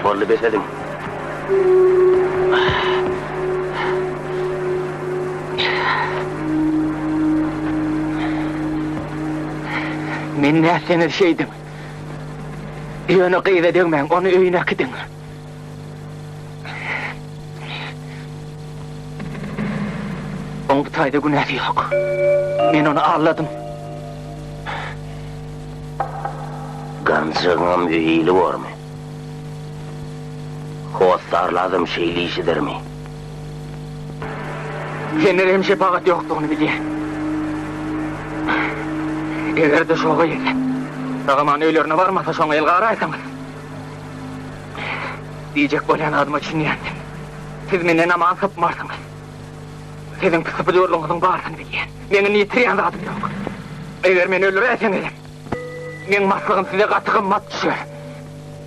[SPEAKER 16] Boldy bes ediň.
[SPEAKER 4] Men nätseňiz şeýdiň. Ýöne gyza degmäň, ony öýüne äkidiň. Oň bu taýda günäsi ýok. Men ony aldadym.
[SPEAKER 16] Ganjygyňam öýi ýyly bormy? Hossarlazam şeýle iş edermi?
[SPEAKER 4] Sende rehim-şepagat ýokdugyny bilýän. Eger-de şo gyz sag-aman öýlerine barmasa, şoňa el garaýsaňyz. Diýjek bolýan zadyma düşünýänsiň. Siz menden aman sypmarsyňyz. Siziň pysypyjurlygyňyzyň barysyny bilýän. Meň indi ýitirýän zadym ýok. Eger meni öldüräýseňizem, meň maslygym size gaty gymmat düşer.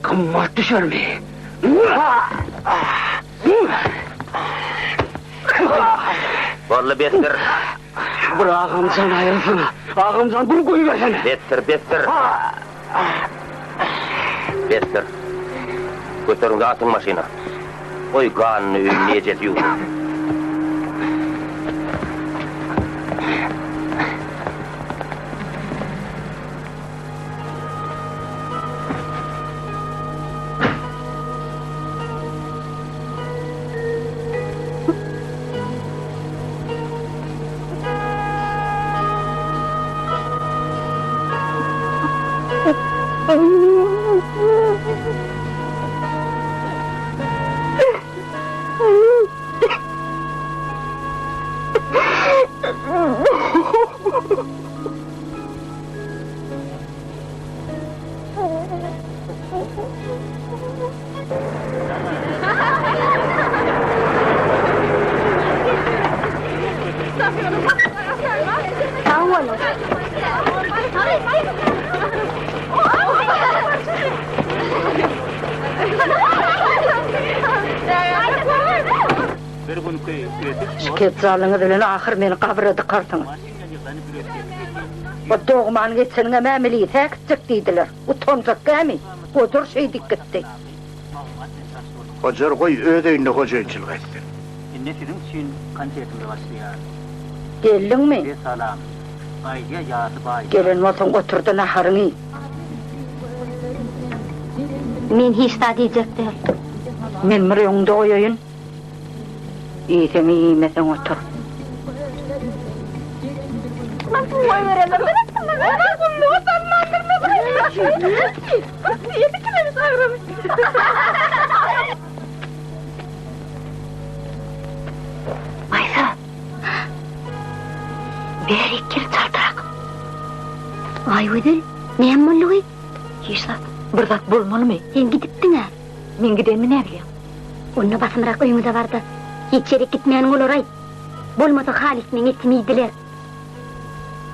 [SPEAKER 4] Gymmat düşermi?
[SPEAKER 16] Boldy, besdir.
[SPEAKER 4] Bir agamjan aýyrysana. Agamjan bir goýbersene.
[SPEAKER 16] Besdir, besdir. Besdir. Göteriň-de atyň maşyna. Goý, ganyny öýünde ejesi ýuwsun.
[SPEAKER 5] Sag boluň.
[SPEAKER 12] Şu kejjalyňyz bilen ahyr meni gabra dykarsyňyz. O dogmany geçeniňem ä milisä gitjek diýdiler. Utanjak dämi? Gojar şeýdip gitdi.
[SPEAKER 13] Gojar goý öz öýünde hojaýynçylyk etsin.
[SPEAKER 10] Indi siziň üçin konsertimiz başlaýar.
[SPEAKER 12] Geldiňmi?
[SPEAKER 10] Size salam. Aýdýa Ýarly baý.
[SPEAKER 12] Gelen bolsaň oturda naharyňy iý.
[SPEAKER 5] Men hiç zat iýjek däl.
[SPEAKER 12] Men bir öňüňde goýaýyn. Iýseň iý, iýmeseň otur.
[SPEAKER 11] Goýberenler Gulluga salmandyrmy? 47 kilometre agramy.
[SPEAKER 12] Maýsa. Bärik gel çaltrak.
[SPEAKER 5] Aýgözel, näme boldugy?
[SPEAKER 12] Hiç zat. Bir zat bolmalymy?
[SPEAKER 5] Sen gidipdiň-ä.
[SPEAKER 12] Men gidenimi näbilýäň?
[SPEAKER 5] Onda basymrak öýüňize bar-da, hiç ýerik gitmäniň olara aýt. Bolmasa halys meň etimi iýdiler.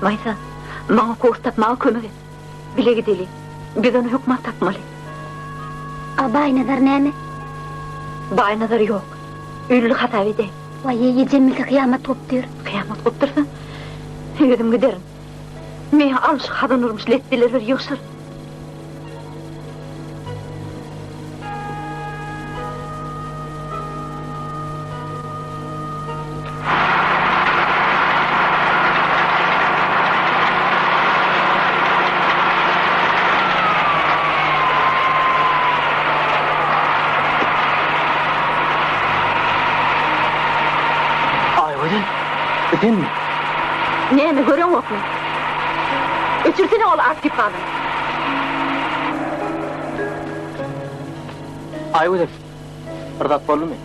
[SPEAKER 12] Maýsa, maňa kurs tapmaga kömek et. Bile gideli. Biz ony hökman tapmaly.
[SPEAKER 5] A Baýnazar näme?
[SPEAKER 12] Baýnazar ýok. Ölüli hasap edäý.
[SPEAKER 5] Waý-eý, ejem bilse kyýamat gopdur.
[SPEAKER 12] Kyýamat gopdursa, özüm giderin. Me, al şu hazan urmuş letdeleri bir ýygşyr.
[SPEAKER 4] Aýgözel, bu senmi?
[SPEAKER 12] Näme, göreňokmy? Öçürsene ol artipany.
[SPEAKER 4] Aýgözel, bir zat boldumy?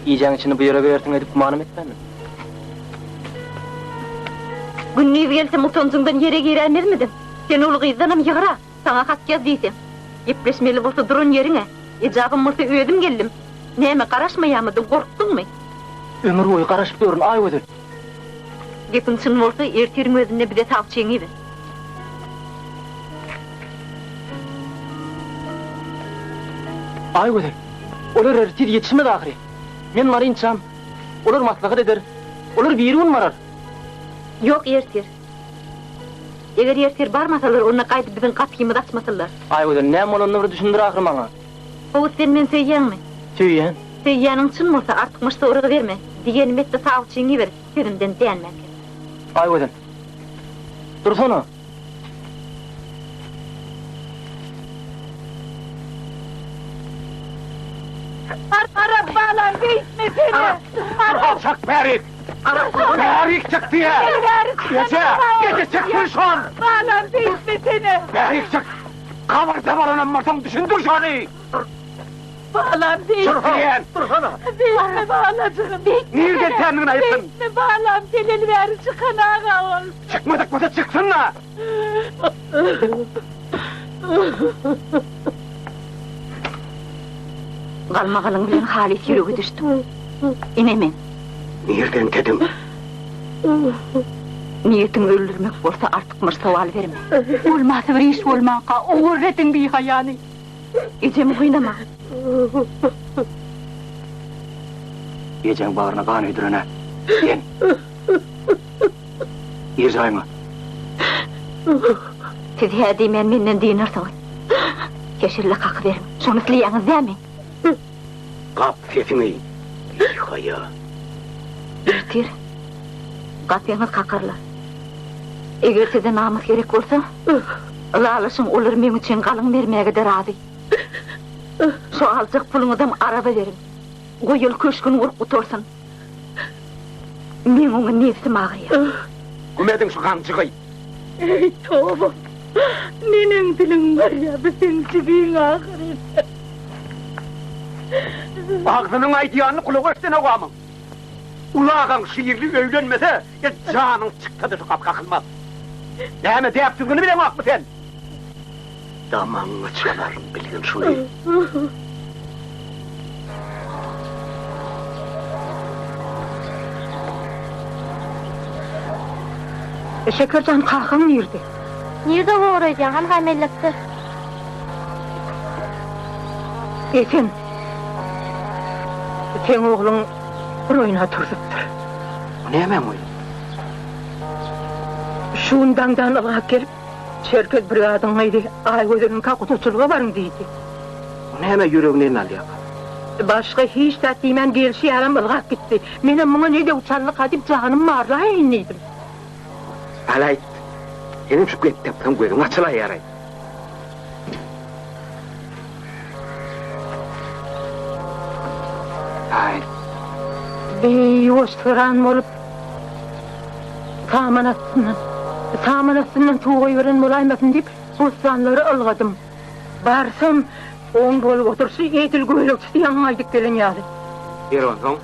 [SPEAKER 4] Gijäň içinde bu ýere gelersiň öýdüp gümanam etmändim.
[SPEAKER 12] Gündiz gelsem utanjyňdan ýere giräýmezmidiň? Sen uly gyzdanam ýygra, saňa hat ýaz diýsem. Gepleşmeli bolsa duran ýeriňe, ejabym bolsa özüm geldim. Näme, garaşmaýamydyň, gorkduňmy?
[SPEAKER 4] Ömür boýy garaşyp ýörün, Aýgözel.
[SPEAKER 12] Gepiň çyn bolsa, ertiriň özünde bize sawçyňy iber.
[SPEAKER 4] Aýgözel, olar ertir ýetişmez ahyry. Men barynçam, olar maslahat eder, olar birigün barar.
[SPEAKER 12] Ýok, ertir. Eger ertir barmasalar, onda gaýdyp biziň gapymyzy açmasynlar.
[SPEAKER 4] Aýgözel, näme bolanyny bir düşündir ahyry maňa.
[SPEAKER 12] Gowy, sen meni söýýäňmi?
[SPEAKER 4] Söýýän.
[SPEAKER 12] Söýýäniň çyn bolsa, artykmaç sorag berme. Diýenimi et-de sawçyňy iber, sözümden dänmänkä.
[SPEAKER 4] Aýgözel, dursana!
[SPEAKER 11] Arap balam beýtmesene.
[SPEAKER 3] Arap. Alçak bärik. Bärik çyk diýä. Eje, eje çyksyn şol.
[SPEAKER 11] Balam beýtmesene.
[SPEAKER 3] Bärik çyk. Gabarda baranam bolsaň düşündir şony.
[SPEAKER 11] Balam beýtme.
[SPEAKER 3] Dursana.
[SPEAKER 11] Beýtme balajygym. Beýtme.
[SPEAKER 3] Nirden tändigini aýtsyn.
[SPEAKER 11] Beýtme balam geleli bäri çykan aga ol.
[SPEAKER 3] Çykmadyk bolsa çyksyn-da.
[SPEAKER 12] Galmagalyň bilen halys ýürege düşdüm. Ine men.
[SPEAKER 13] Nirden tediň?
[SPEAKER 12] Niýetiň öldürmek bolsa artykmaç sowal berme.
[SPEAKER 11] Bolmasy bir iş bolmanka ogurrediň bihaýany.
[SPEAKER 12] Ejemi gynama.
[SPEAKER 3] Ejeň bagryna gan öýdüren-ä sen. Gir jaýyňa.
[SPEAKER 12] Siz hä diýmän menden dynarsyňyz. Keşelle kakyberiň. Şony isleýäňiz dämi?
[SPEAKER 13] Gap sesiňi, bihaýa.
[SPEAKER 12] Ertir gapyňyz kakarlar. Eger size namys gerek bolsa, ylalaşyň, olar meň üçin galyň bermäge-de razy. Şo aljak puluňyzam araba beriň. Goý ol köşgüni gurup gutarsyn. Meň oňa nebsim agyrýar.
[SPEAKER 3] Güm ediň şu ganjygy!
[SPEAKER 11] Eý, toba! Neneň diliň barýar, bu seň jigiň ahyryn.
[SPEAKER 3] Agzynyň aýdýanyny gulagy eşdenogamyň? Uly agaň Şirli öýlenmese, janyň çyksa-da şu gapy kakylmaz. Näme, däp-düzgüni bileňokmy sen?
[SPEAKER 13] Damagyňa çalaryn, bilgin şuny.
[SPEAKER 11] Şeker jan, kakaň nirde?
[SPEAKER 1] Nirde bor öýdýäň, hanha mellekde.
[SPEAKER 11] Esen, seň ogluň bir oýna turzupdyr.
[SPEAKER 3] O nämäň oýny?
[SPEAKER 11] Şu gün daňdan ylgap gelip, Çerkez brigadyň gyzy Aýgözeliňkä gudaçylyga baryň diýdi.
[SPEAKER 3] O näme ýüregini eline alýarka?
[SPEAKER 11] Başga hiç zat diýmän gelşi ýalam ylgap gitdi. Menem muňa ne döw çaldyka diýip janym barlaýyn diýdim.
[SPEAKER 3] Alaýt, senem şu gep tapsaň gözüň açylaýar-aý. Aý.
[SPEAKER 11] Bi ýuwaşsyran bolup, saman astyndan.
[SPEAKER 17] Saman astyndan suw goýberen bolaýmasyn diýip, bossanlara ylgadym. Barsam, oň bolup oturyşy edil gölegçisi ýaňy gaýdyp gelen ýaly.
[SPEAKER 4] Ýeri onsoň?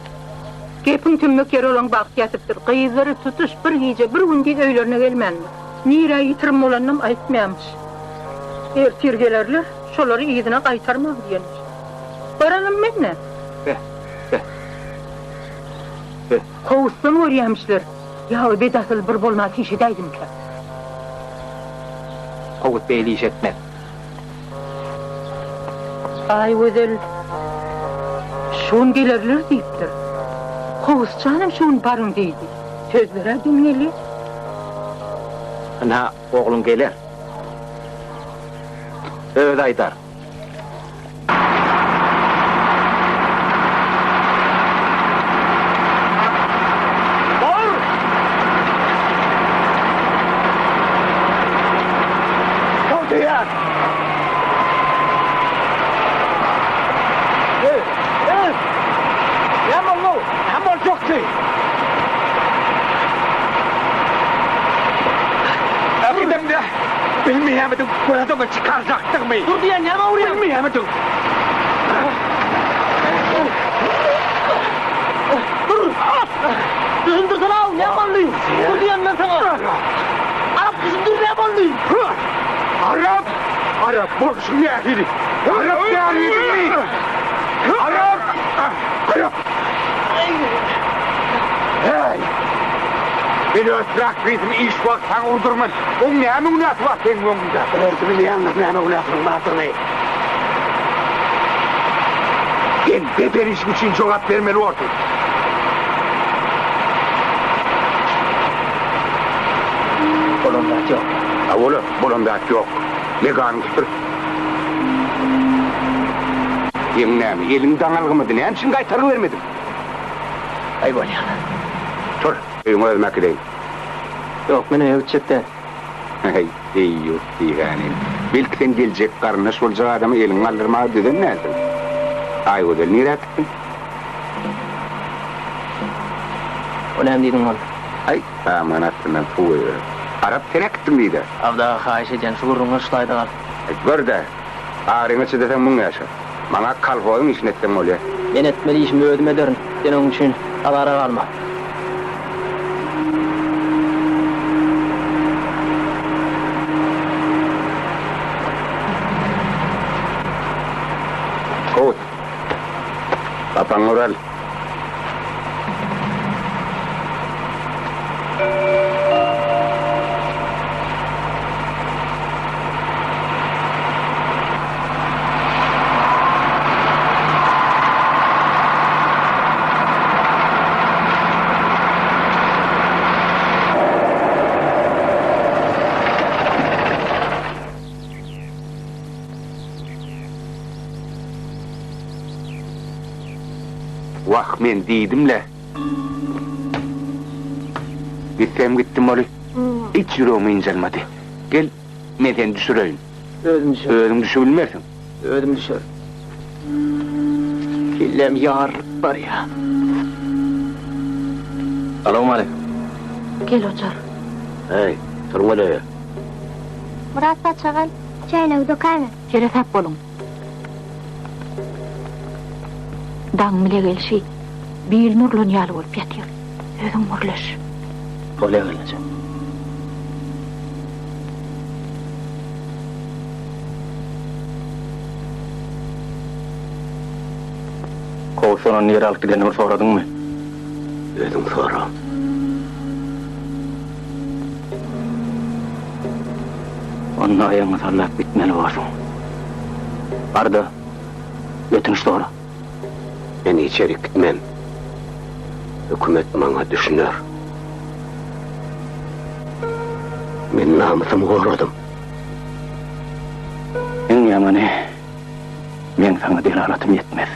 [SPEAKER 17] Gepiň tümmek ýeri olaň bagty ýatypdyr. Gyzlary tutuş bir gije, bir gündiz öýlerine gelmändir. Nirä ýitirim bolanynam aýtmaýarmyş. Ertir gelerler, şolary yzyna gaýtarman diýenmiş. Baranam men-dä.
[SPEAKER 4] Beh, beh. Beh.
[SPEAKER 17] Kowusdan görýämişler. Ýa o bedasyl bir bolman iş edäýdimkä?
[SPEAKER 4] Kowus beýle iş etmez.
[SPEAKER 17] Aýgözel, Şu gün gelerler diýipdir. Kowus janam şu gün baryň diýdi. Sözler-ä deň gelýär.
[SPEAKER 4] Ynha, ogluň geler. Özi aýdar.
[SPEAKER 7] Dur! Dur diýýän! Eý! Eý! Näme boldy? Näme boljakdy? Äkidemde bilmeýärmidiň gözüňi çykarjakdygymy? Dur diýýän, näme urýaň? Bilmeýärmidiň? Dur! Düşündirsene-ow, näme boldy? Dur diýýän men saňa! Arap düşündir näme boldy? Arap! Arap bolşuň nähili? Arap dälmidiňmi? Arap! Arap! Häý! Men öz traktorisimi iş wagty saňa urdurman. Oň näme günäsi bar seň öňüňde? Bilerdi bilýäňdir näme günäsiniň bardygyny. Sen beden işiň üçin jogap bermeli borsuň.
[SPEAKER 4] Bolan zat ýok.
[SPEAKER 7] Hawa-la, bolan zat ýok. Meganyňy süpür. Seň näme, eliň daňalgymydy, näme üçin gaýtargy bermediň?
[SPEAKER 4] Aý bolýa.
[SPEAKER 7] Tur, öýüňe özüm äkideýin.
[SPEAKER 4] Ýok, men öýe gitjek däl.
[SPEAKER 7] Äý, eý-ýurt diýgänim. Belki sen geljek garyndaş boljak adama eliňi galdyrmaga düzen dälsiň? Aýgözel nirä gitdiň?
[SPEAKER 4] O näme diýdiň ol?
[SPEAKER 7] Aý, saman astyndan suw goýberen. Arap sen äkitdiň diýdä.
[SPEAKER 4] Abdy aga haýyş edýän, şu gürrüňler şu taýda galsyn.
[SPEAKER 7] Aý, gör-dä, aryňa çydasaň muň ýaşa. Maňa kolhozyň işini etseň bolýa.
[SPEAKER 4] Men etmeli işimi özüm ederin. Sen oň üçin azara galma.
[SPEAKER 7] Kowus. Gapaňy ural. Wah, men diýdim-le. Gitsem gitdim oly. Hiç ýüregim ynjalmady. Gel, men seni düşüreýin.
[SPEAKER 4] Özüm düşerin.
[SPEAKER 7] Özüň düşübilmersiň.
[SPEAKER 4] Özüm düşerin. Kelläm ýarylyp barýar.
[SPEAKER 10] Salowmaleýkim.
[SPEAKER 12] Gel ojar.
[SPEAKER 16] Heý, turuň öleýe.
[SPEAKER 5] Myrat saçak al, çäýnegi dökäýme.
[SPEAKER 12] Seresap boluň. Daň bile gelşi bilini urlan ýaly bolup ýatyr. Özüň gürleş.
[SPEAKER 10] Bolýa gelneje.
[SPEAKER 4] Kowusdan ony nirä alyp gidenini bir soradyňmy?
[SPEAKER 13] Özüň sora.
[SPEAKER 4] Onda aýagyňy sallap gitmeli borsuň. Bar-da, ötünç sora.
[SPEAKER 13] Men içerik gitmen. Hökümet maňa düşüner. Men namysymy goradym.
[SPEAKER 4] Iň ýamany, meň saňa delalatym ýetmez.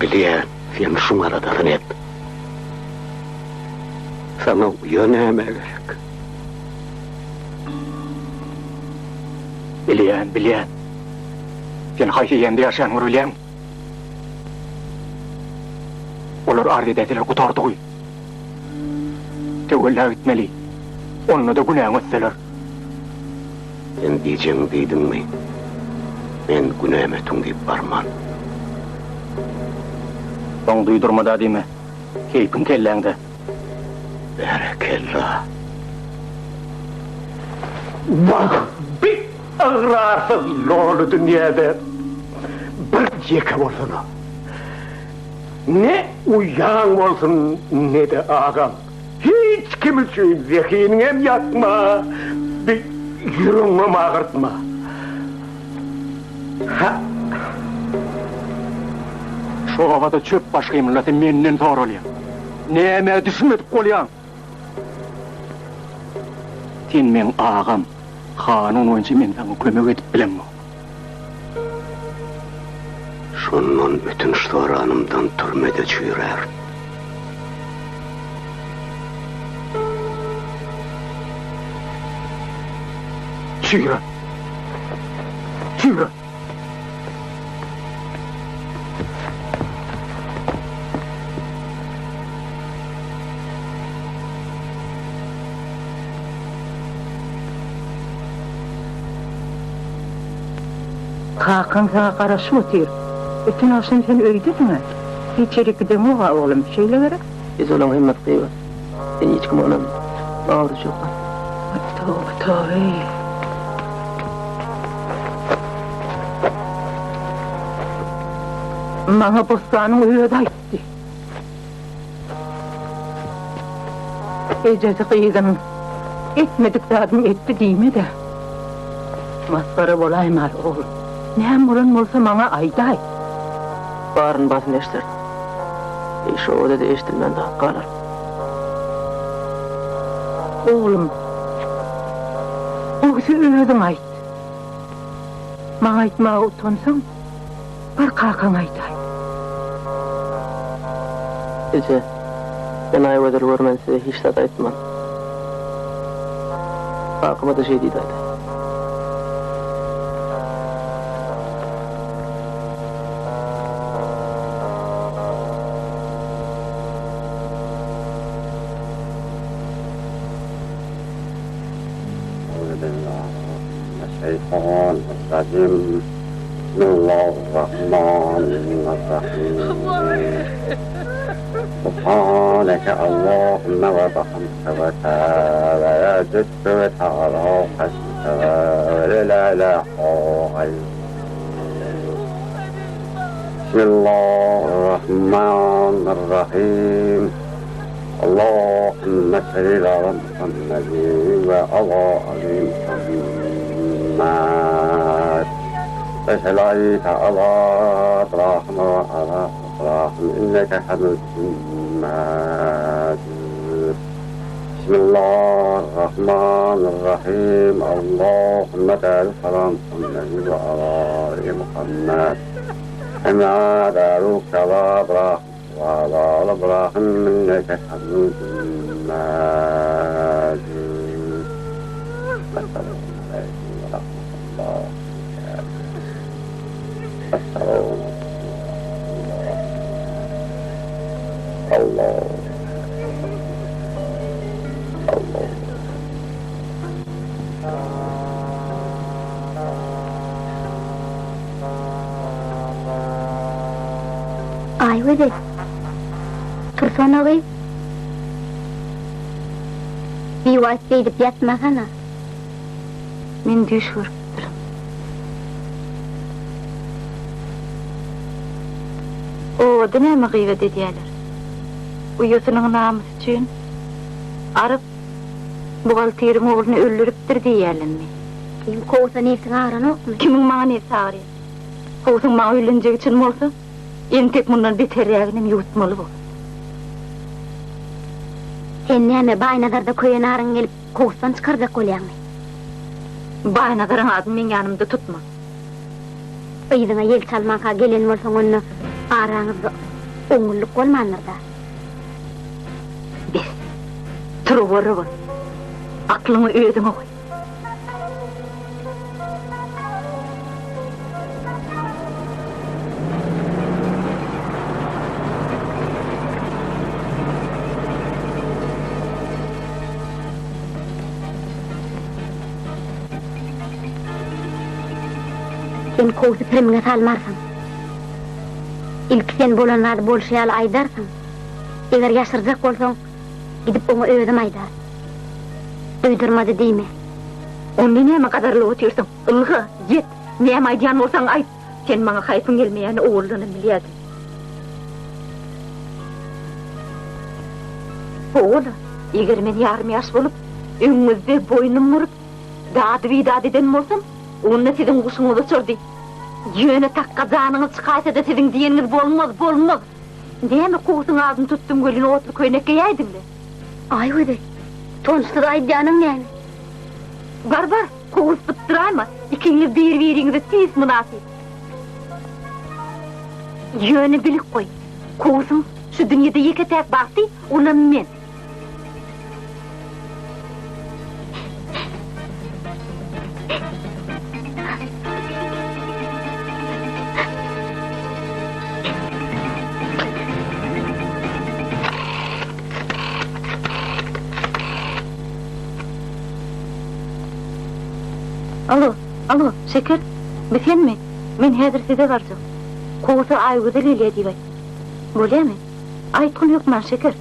[SPEAKER 13] Bilýän, sen şuň aladasyny et. Saňa uýa nämä gerek?
[SPEAKER 4] Bilýän, bilýän. Sen haýsy ýemde ýaşaýanyňy bir bilýäňmi? Olar arz edäýseler gutardygy. Töwella gitmeli.
[SPEAKER 3] Onda-da günäňi ötseler.
[SPEAKER 13] Sen diýjegiňi diýdiňmi? Men günämi ötüň diýip barman.
[SPEAKER 3] Soň duýdurma-da diýme. Keýpiň kelläňde.
[SPEAKER 13] Berekella.
[SPEAKER 7] Wah, bi ygrarsyz loly dünýäde bir ýeke bolsana. Ne uýaň bolsun, ne-de agaň. Hiç kim üçin zehiniňem ýakma, bi ýüregiňem agyrtma. Hä.
[SPEAKER 3] Şu obada çöp baş gymyldasa menden soralýar. Nämä düşünmedik bolýaň? Sen meň agam, kanun boýunça men saňa kömek edip bilemok.
[SPEAKER 13] Şondan ötünç soranymdan türmede çüýrärin.
[SPEAKER 3] Çüýre! Çüýre!
[SPEAKER 17] Kakaň saňa garaşyp otyr. Öten agşam sen öýdediň-ä. Hiç ýere gideňog-a, oglum, şeýle gerek?
[SPEAKER 15] Biz olaň hemmesi gybat. Sen hiç kime ynanma. Maňa bir jogap.
[SPEAKER 17] Toba, toba-eý. Maňa Bossanyň özi aýtdy. Ejesi gyzynyň etmedik zadyny etdi diýme-de. Masgara bolaýmaly, oglum. Näme bolan bolsa maňa aýdaý.
[SPEAKER 15] Baryny basym eşdersiň. Eý, şo obada-da eşidilmän zat galar.
[SPEAKER 17] Oglum, gowusy özüň aýt. Maňa aýtmaga utansaň, bar kakaňa aýdaý.
[SPEAKER 15] Eje, men Aýgözel görmän size hiç zat aýtman. Kakama-da şeý diýdi aýdaý.
[SPEAKER 5] Aýgözel, tursana gyz. Biwagt beýdip ýatmasana.
[SPEAKER 12] Men düýş görüpdirin. Obada näme gybat edýäler? Uýasynyň namysy üçin Aryp buhgalteriň ogluny öldüripdir diýýärlermi?
[SPEAKER 5] Seň Kowusa nebsiň agranokmy?
[SPEAKER 12] Kimiň maňa nebsi agyrýar? Kowusyň maňa öýlenjegi çyn bolsa, entek mundan beterräginem ýuwutmaly bor.
[SPEAKER 5] Sen näme, Baýnazarda köýen aryň gelip, Kowusdan çykarjak bolýaňmy?
[SPEAKER 12] Baýnazaryň adyny meň ýanymda tutma.
[SPEAKER 5] Yzyňa ýel çalmanka gelen bolsaň onda araňyzda oňňullyk bolmandyr-da.
[SPEAKER 12] Bes. Turuberre bol. Aklyňy özüňe goý.
[SPEAKER 5] Sen Kowusy pirimiňe salmarsyň. Ilki sen bolan zady bolşy ýaly aýdarsyň. Eger ýaşyrjak bolsaň, gidip oňa özüm aýdaryn. Duýdurmady diýme.
[SPEAKER 12] Onda näme gazarlyp otyrsyň? Ylga, ýet, näme aýdýan bolsaň aýt. Sen maňa haýpyň gelmeýänini owaldanam bilýärdim. Howala, eger men ýarym-ýaş bolup, öňüňizde boýnum burup, dady-bidat eden bolsam, onda siziň guşuňyz uçardy. Ýöne takga janyňyz çykaýsa-da siziň diýeniňiz bolmaz, bolmaz. Näme kowusyň adyny tutdum welin otly köýnek geýäýdiň-le.
[SPEAKER 5] Aýgözel, tonçsuz aýdýanyň näme?
[SPEAKER 12] Bar, bar, kowus sypdyraýma, ikiňiz bir-biriňize tüýs mynasyp. Ýöne bilip goý, kowusyň şu dünýede ýeke-täk bagty, olam men. Alo, alo, Şeker, bi senmi? Men häzir size barjak. Kowusa Aýgözel gelýä diýip aýt. Bolýamy? Aýtgyn hökman, Şeker.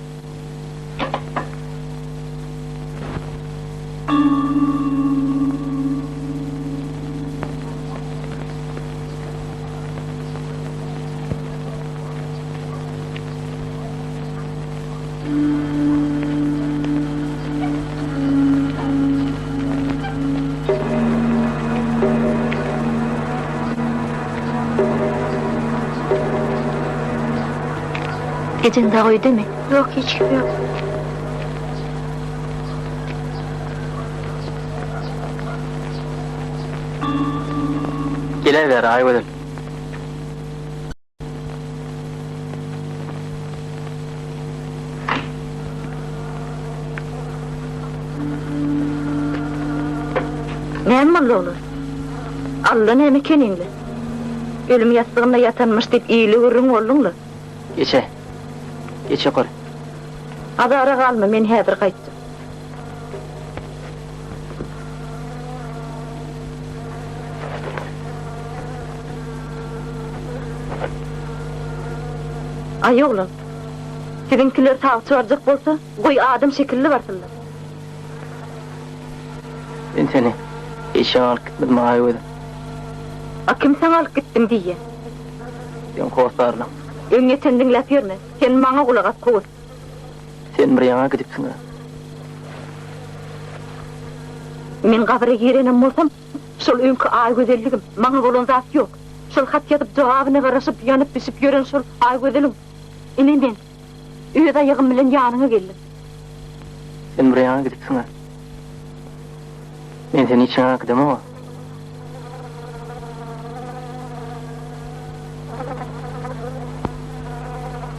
[SPEAKER 12] Ejeň dagy öýdemi?
[SPEAKER 1] Ýok, hiç kim ýok.
[SPEAKER 15] Gelewer, Aýgözel.
[SPEAKER 12] Näme boldy oglan? Alla näme ekeniňle? Ölüm ýassygynda ýatanmyş diýip ile gürrüň bolduň-la.
[SPEAKER 15] Geçe. Geç ýokary.
[SPEAKER 12] Azara galma, men häzir gaýtjak. Aý oglan, siziňkiler sawçy barjak bolsa, goý adam şekilli barsynlar.
[SPEAKER 15] Men seni eşegiň alyp gitmedim Aýgözel.
[SPEAKER 12] A kim saňa alyp gitdim diýýä?
[SPEAKER 15] Seň hossarlaň.
[SPEAKER 12] Öňýeten diňläp ýörme. Sen maňa gulak as Kowus.
[SPEAKER 15] Sen bir ýaňa gidipsiň-ä.
[SPEAKER 12] Men gabyra girenem bolsam, şol öňki Aýgözelligim, maňa bolan zat ýok. Şol hat ýazyp jogabyna garaşyp ýanyp-bişip ýören şol Aýgözeliň. Ine men, öz aýagym bilen ýanyňa geldim.
[SPEAKER 15] Sen bir ýaňa gidipsiň-ä. Men seni hiç ýaňa äkidemog-a.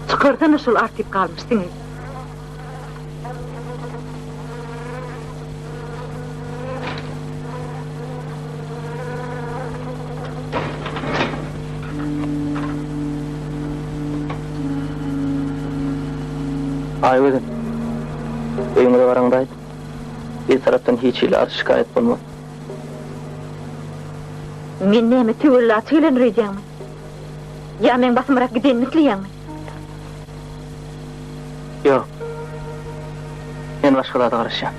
[SPEAKER 12] Çykarsana şol artyp galmyş siňi.
[SPEAKER 15] Aýgözel, öýüňize baraňda aýt. Bir tarapdan hiç hili arz-şikaýat bolmaz.
[SPEAKER 12] Men näme töwellaçy gelendir öýdýäňmi? Ýa meň basymrak gidenimi isleýäňmi?
[SPEAKER 15] Ýok. Men başga zada garaşýan.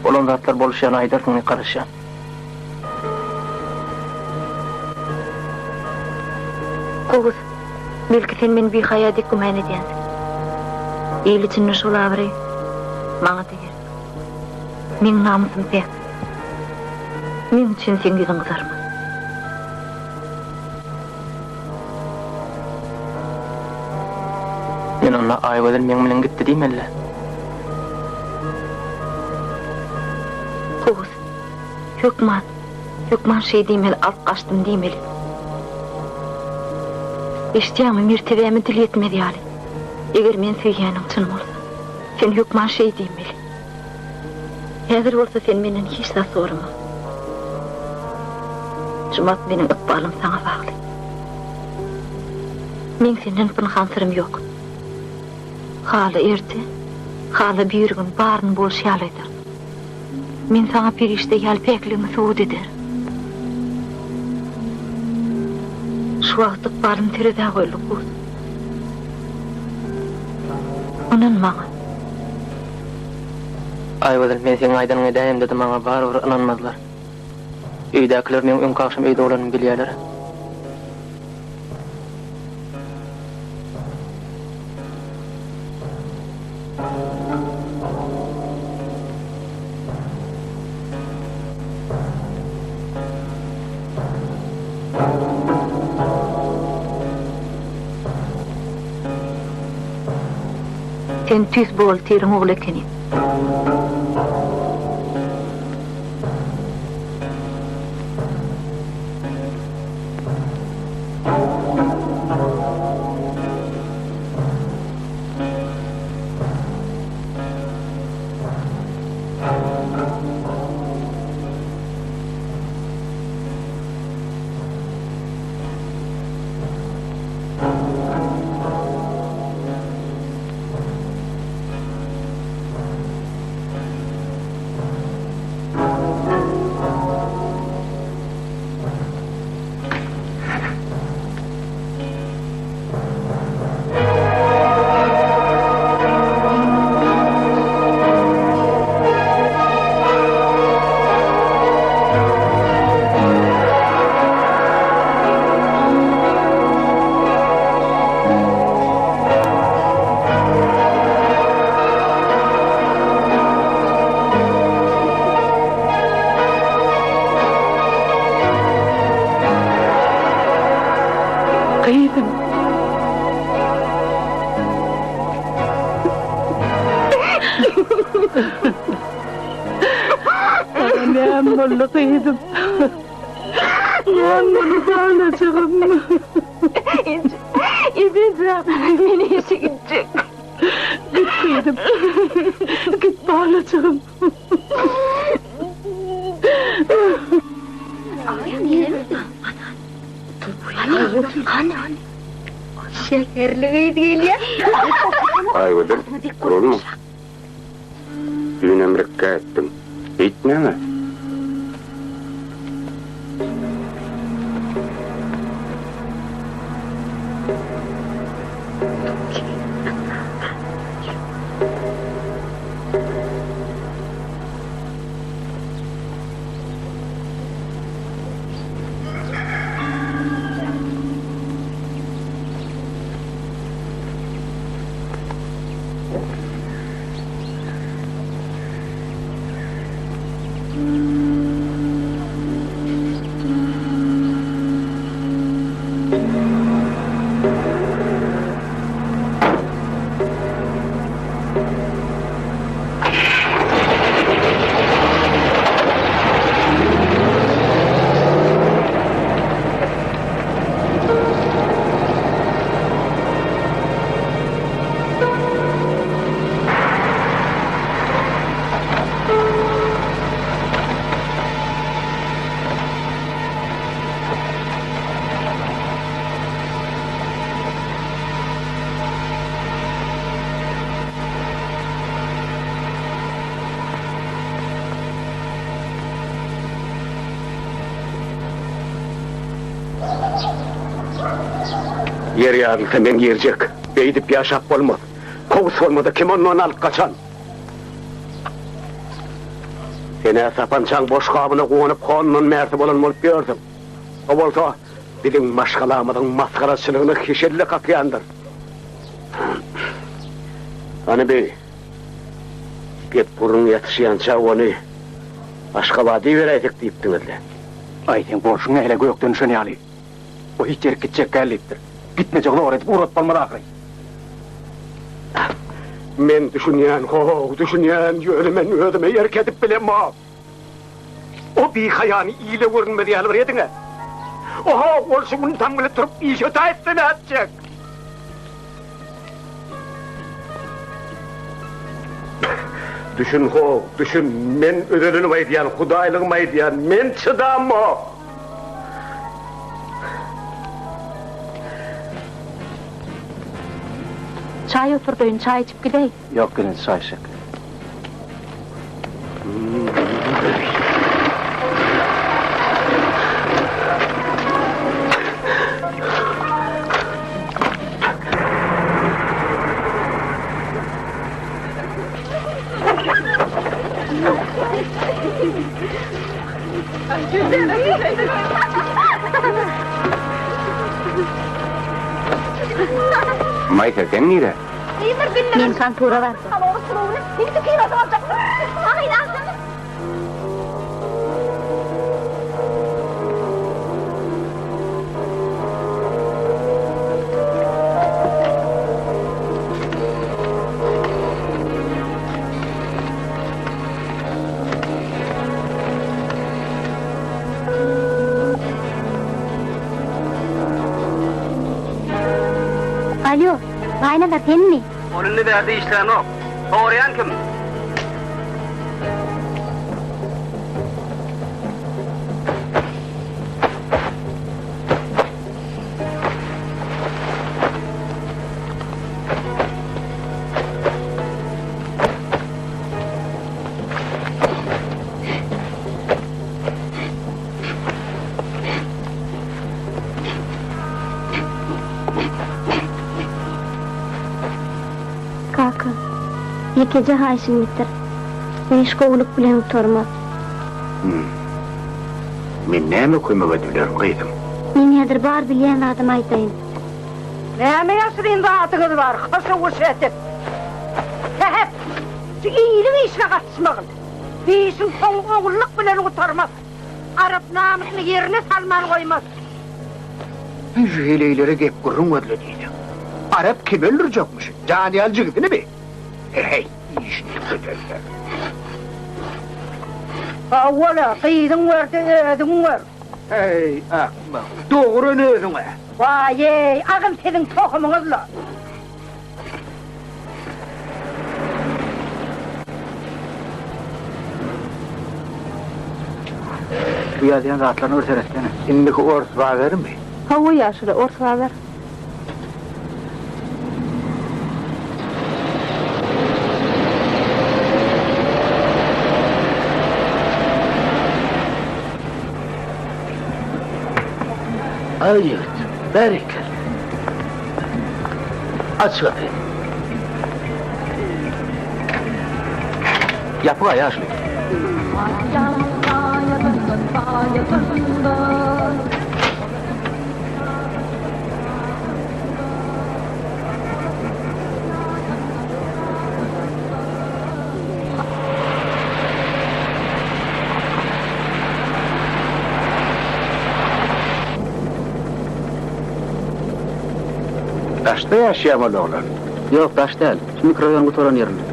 [SPEAKER 15] Bolan zatlar boluşy ýaly aýdarsyň diýip garaşýan.
[SPEAKER 12] Kowus, belki sen meni bihaýa dek gümän edýänsiň. Il içinde şol abraý maňa-da gerek. Meň namysym päk. Meň üçin seň ýüzüň gyzarmaz.
[SPEAKER 15] Men onda Aýgözel meň bilen gitdi diýmeli-dä.
[SPEAKER 12] Kowus, hökman, hökman şeý diýmeli, alyp gaçdym diýmeli. Eşidýäňmi, mertebäme dil ýetmez ýaly. Eger meni söýýäniň çyn bolsa, sen hökman şeý diýmeli. Häzir bolsa sen menden hiç zat sorama. Şu wagt meniň ykbalym saňa bagly. Meň senden pynhan syrym ýok. Hala erte, hala birigün baryny bolşy ýaly aýdaryn. Men saňa perişde ýaly päkligimi subut ederin. Şu wagt ykbalym terezä goýuldy, Guz. Ynan maňa.
[SPEAKER 15] Aýgözel, men seň aýdanyňy edäýemde-de maňa barybir ynanmazlar. Öýdäkiler meň öňki agşam öýde bolanymy bilýärler.
[SPEAKER 12] Sen tüýs buhgalteriň ogly ekeniň.
[SPEAKER 17] Gyzym. Saňa näme boldy gyzym? Näme boldy balajygym?
[SPEAKER 11] Eje, men işe gitjek.
[SPEAKER 17] Git gyzym. Git balajygym.
[SPEAKER 1] Şäherli gyz gelýär.
[SPEAKER 7] Aýgözel, bolmy? Düýnem rikgä etdiň. Beýtmäň-ä. Ýer ýarylsa men girjek. Beýdip ýaşap bolmaz. Kowus bolmasa kim ondan alyp gaçan? Sen-ä sapançaň boş gabyna guwanyp hondan bärsi bolan bolup ýörsüň. O bolsa biziň maşgalamyzyň masgaraçylygyna heşelle kakýandyr. Hany bi, gep-gürrüň ýatyşýança ony Aşgabada iberäýsek diýipdiňiz-le.
[SPEAKER 3] Aý, seň bolşuň nähili gökden düşen ýaly. O hiç ýerik gitjek däl diýipdir. Gitmejegi zor edip ugrat bolmaz ahyry.
[SPEAKER 7] Men düşünýän, ho-ow, düşünýän, ýöne men özüme erk edip bilemok. O bihaýany ile görünmez ýaly bir ediň-ä. Oho, ol şu gün daň bile turup işe ötäýtse nätjek? Düşün, ho, düşün, men özelenip aýdýan, hudaýlygym aýdýan, men çydamok.
[SPEAKER 12] Çaý oturdaýyn, çaý içip gideý.
[SPEAKER 3] Ýok, gelin, çaý içjek. Maýsa, sen nirä?
[SPEAKER 5] Men kontora barjak. Alýo, Baýnazar senmi?
[SPEAKER 6] Ol indi bärde işlänok. Soraýan kim?
[SPEAKER 5] Kaka, ýekeje haýyşymy bitir. Bu iş gowulyk bilen gutarmaz.
[SPEAKER 13] Hum. Men näme kömek edibilerin, gyzym?
[SPEAKER 5] Men häzir bar bilýän zadymy aýdaýyn.
[SPEAKER 17] Näme ýaşyryn zadyňyz bar, hyşy-wyşy edip? Sähet, şu iliň işine gatyşmagyn. Bu işiň soňy ogullyk bilen gutarmaz. Arap namysyny ýerine salman goýmaz.
[SPEAKER 7] Şu heleýlere gep-gürrüň gözle diýseň. Arap kimi öldürjekmişin? Janyýaly jigisinimi? He-heý, işini tüketerler.
[SPEAKER 17] Hawa-la, gyzyň görse özüň gör.
[SPEAKER 7] Heý, akmak, dogran özüň-ä.
[SPEAKER 17] Waý-eý, agyl siziň tohumyňyz-la.
[SPEAKER 3] Bu ýazýan zatlaryna bir seretsene.
[SPEAKER 7] Indiki ors bazarmy?
[SPEAKER 11] Hawa ýaşuly, ors bazar.
[SPEAKER 16] Aý ýigit, bärik gel. Aç gapyny.
[SPEAKER 4] Ýapyk-a ýaşuly.
[SPEAKER 7] Daşda ýaşaýam ol oglan.
[SPEAKER 15] Ýok, daş däl. Şu mikroraýonyň gutaran ýerinde.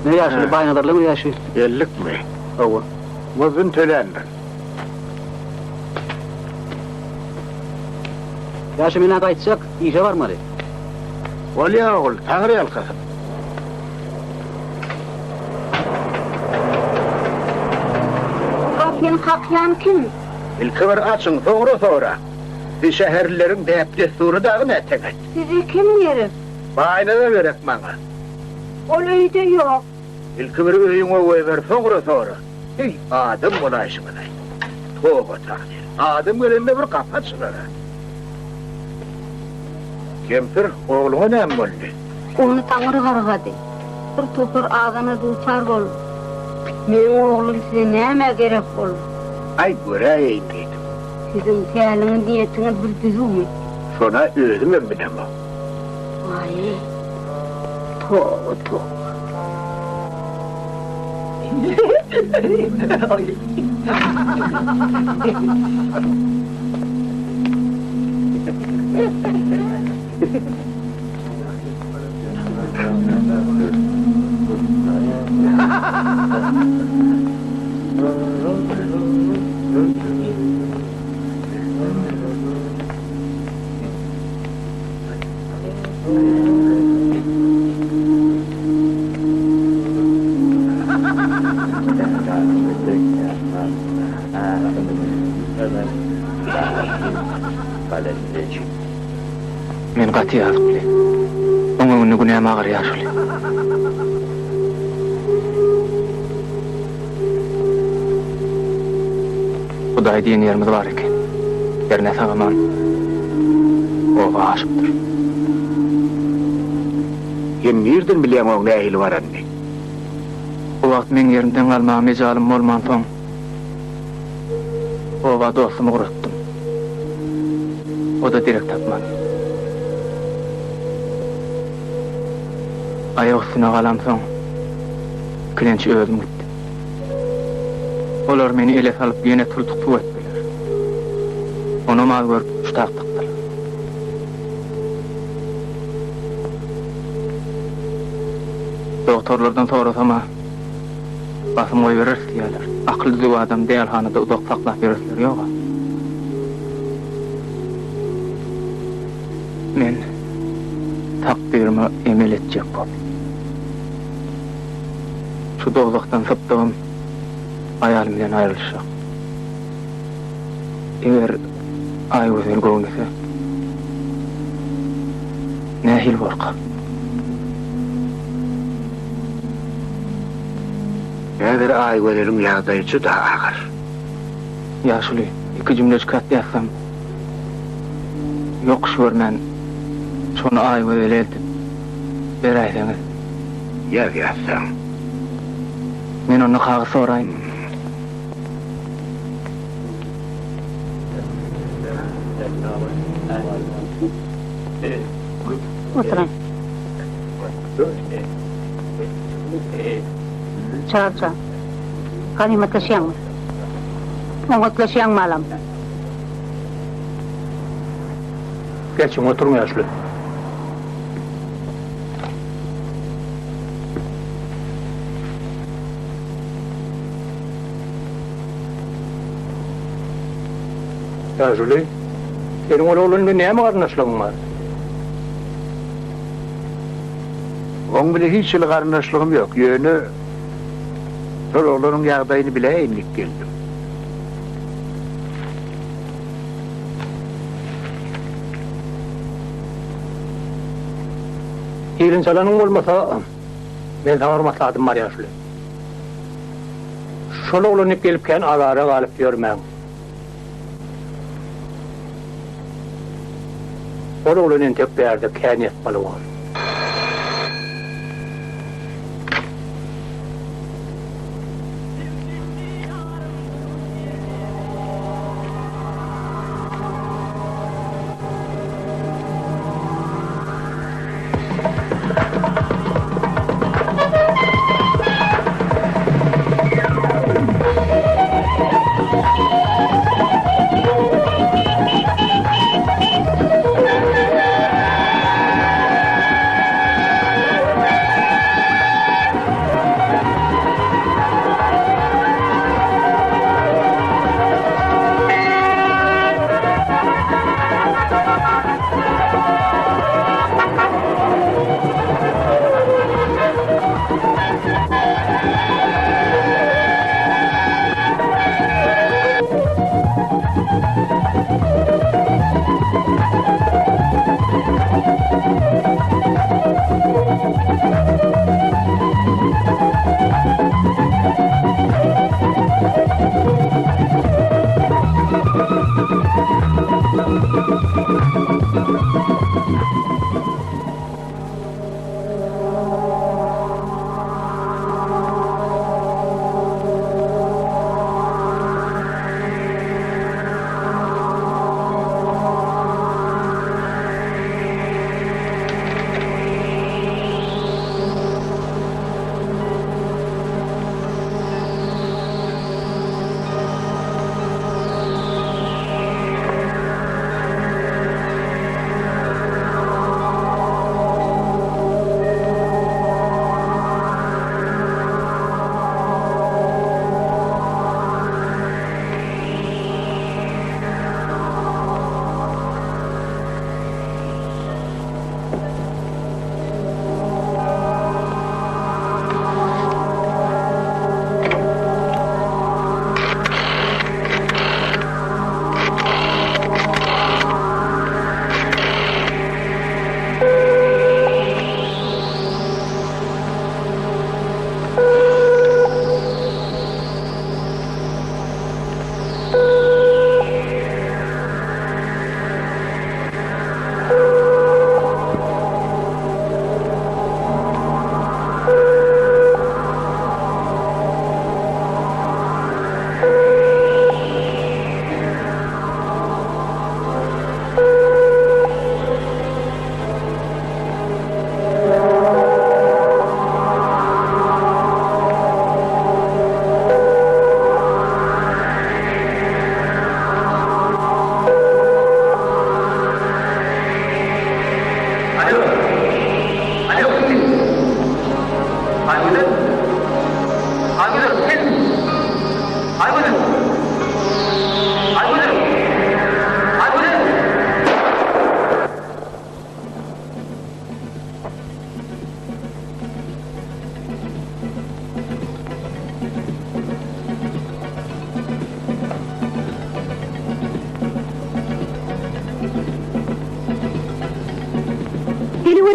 [SPEAKER 15] Ne ýaşuly, Baýnazarlaň öýi şu.
[SPEAKER 7] Geldikmi?
[SPEAKER 15] Hawa.
[SPEAKER 7] Muzduny töländir.
[SPEAKER 15] Ýaşuly, men-ä gaýtjak, işe barmaly.
[SPEAKER 7] Bolýa ogul, Taňry ýalkasyn.
[SPEAKER 1] Gapyny kakýan kim?
[SPEAKER 7] Ilki bir açyň, soňra soraň. Siz şäherlileriň däp-dessury dagy näteňet?
[SPEAKER 1] Size kim gerek?
[SPEAKER 7] Baýnazar gerek maňa.
[SPEAKER 1] Ol öýde ýok.
[SPEAKER 7] Ilki bir öýüňe goýber, soňra sora. Heý, adam bolaýşyňyz-aý. Toba Taňry, adam gelende bir gapy açylar-a. Kempir, ogluňa näme boldy?
[SPEAKER 1] Ony Taňry gargady. Bir topar azana duçar boldy. Meniň oglum size nämä gerek boldy?
[SPEAKER 7] Aý, göräýeýin diýdim.
[SPEAKER 1] Siziň päliňiz, niýetiňiz bir düzüwmi?
[SPEAKER 7] Şon-a özümem bilemok.
[SPEAKER 1] Aý, toba, toba.
[SPEAKER 4] Men gaty ýazykly. Oň öňünde günäm agyr ýaşuly. Hudaý diýen ýerimiz bar eken. Hernä sag-aman.
[SPEAKER 3] Oba aşypdyr.
[SPEAKER 7] Sen nirden bilýäň oň nähili baranyny?
[SPEAKER 4] O wagt meň ýerimden galmaga mejalym bolmansoň, oba dostumy ugratdym. O-da derek tapmady. Aýak üstüne galamsoň, ikilenç özüm gitdim. Olar meni ele salyp ýene tultuk suw etdiler. Onam az görüp ştab dykdylar. Dogtorlardan sorasam-a, basym goýbereris diýýärler. Akyly düzüw adamy dälhanada uzak saklap ýöresleri ýog-a. Men takdyryma emel etjek bolup. Şu dowzahdan sypdygym aýalym bilen aýrylyşjak. Eger Aýgözel göwnese, nähili borka?
[SPEAKER 7] Häzir Aýgözeliň ýagdaýy juda agyr.
[SPEAKER 4] Ýaşuly, iki jümlejik hat ýazsam, ýokuş görmän, şony Aýgözele eltip beräýseňiz.
[SPEAKER 7] Ýaz ýazsaň.
[SPEAKER 4] Men onda kagyz soraýyn.
[SPEAKER 17] Oturyň. Çarja. Ganymatlaşýaňmy? Oňatlaşýaňmy balam?
[SPEAKER 7] Geçiň, oturyň ýaşuly. Ýaşuly, seniň ol oglan bilen näme garyndaşlygyň bar? Oň bilen hiç hili garyndaşlygym ýok, ýöne şol oglanyň ýagdaýyny biläýin diýip geldim. Ýigrenç alanyň bolmasa, men saňa bir maslahatym bar ýaşuly. Şol oglan diýip gelip kän azara galyp ýörmäň. Ol oglan entek bärde kän ýatmaly bor.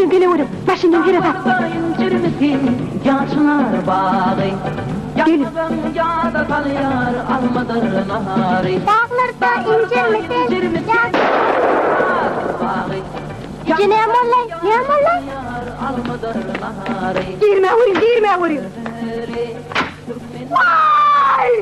[SPEAKER 2] Geliň geleweriň, maşyndan seresap. Geliň.
[SPEAKER 1] Daglarda injermi sen, Eje näme bollaý, näme bollaý?
[SPEAKER 2] Girmäweriň, girmäweriň. Waý!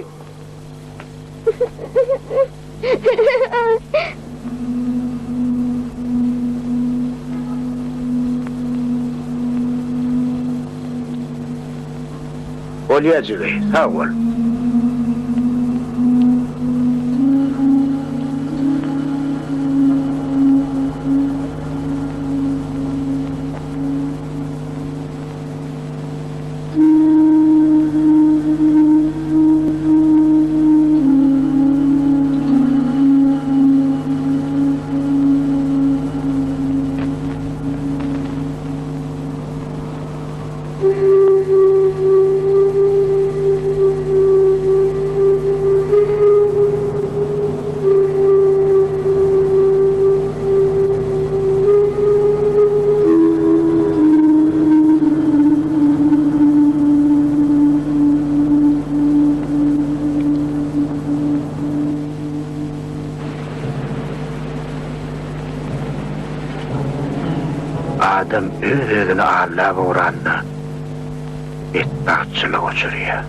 [SPEAKER 16] Bolýa jigi, sag bol. Adam öz-özüni aldap ugranda betbagtçylyga uçraýar.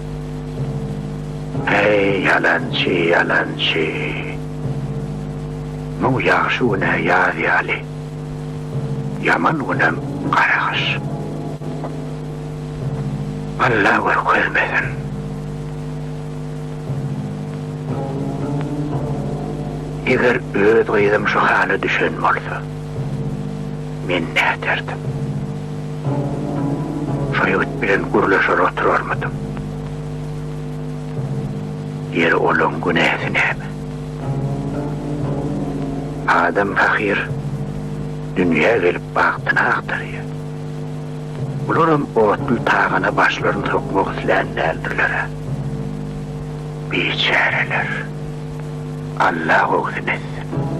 [SPEAKER 16] Heý, ýalançy, ýalançy! Muň ýagşy gün-ä ýaz ýaly, ýaman günem gara gyş. Alla görkezmesin. Eger öz gyzym şu hala düşen bolsa, men näderdim? Şo ýigit bilen gürleşer oturarmydym? Ýeri olaň günäsi näme? Adam pahyr dünýä gelip bagtyny agtarýar. Bularam otly tagana başlaryny sokmak islän däldirler-ä. Biçäreler. Alla gowusyny etsin.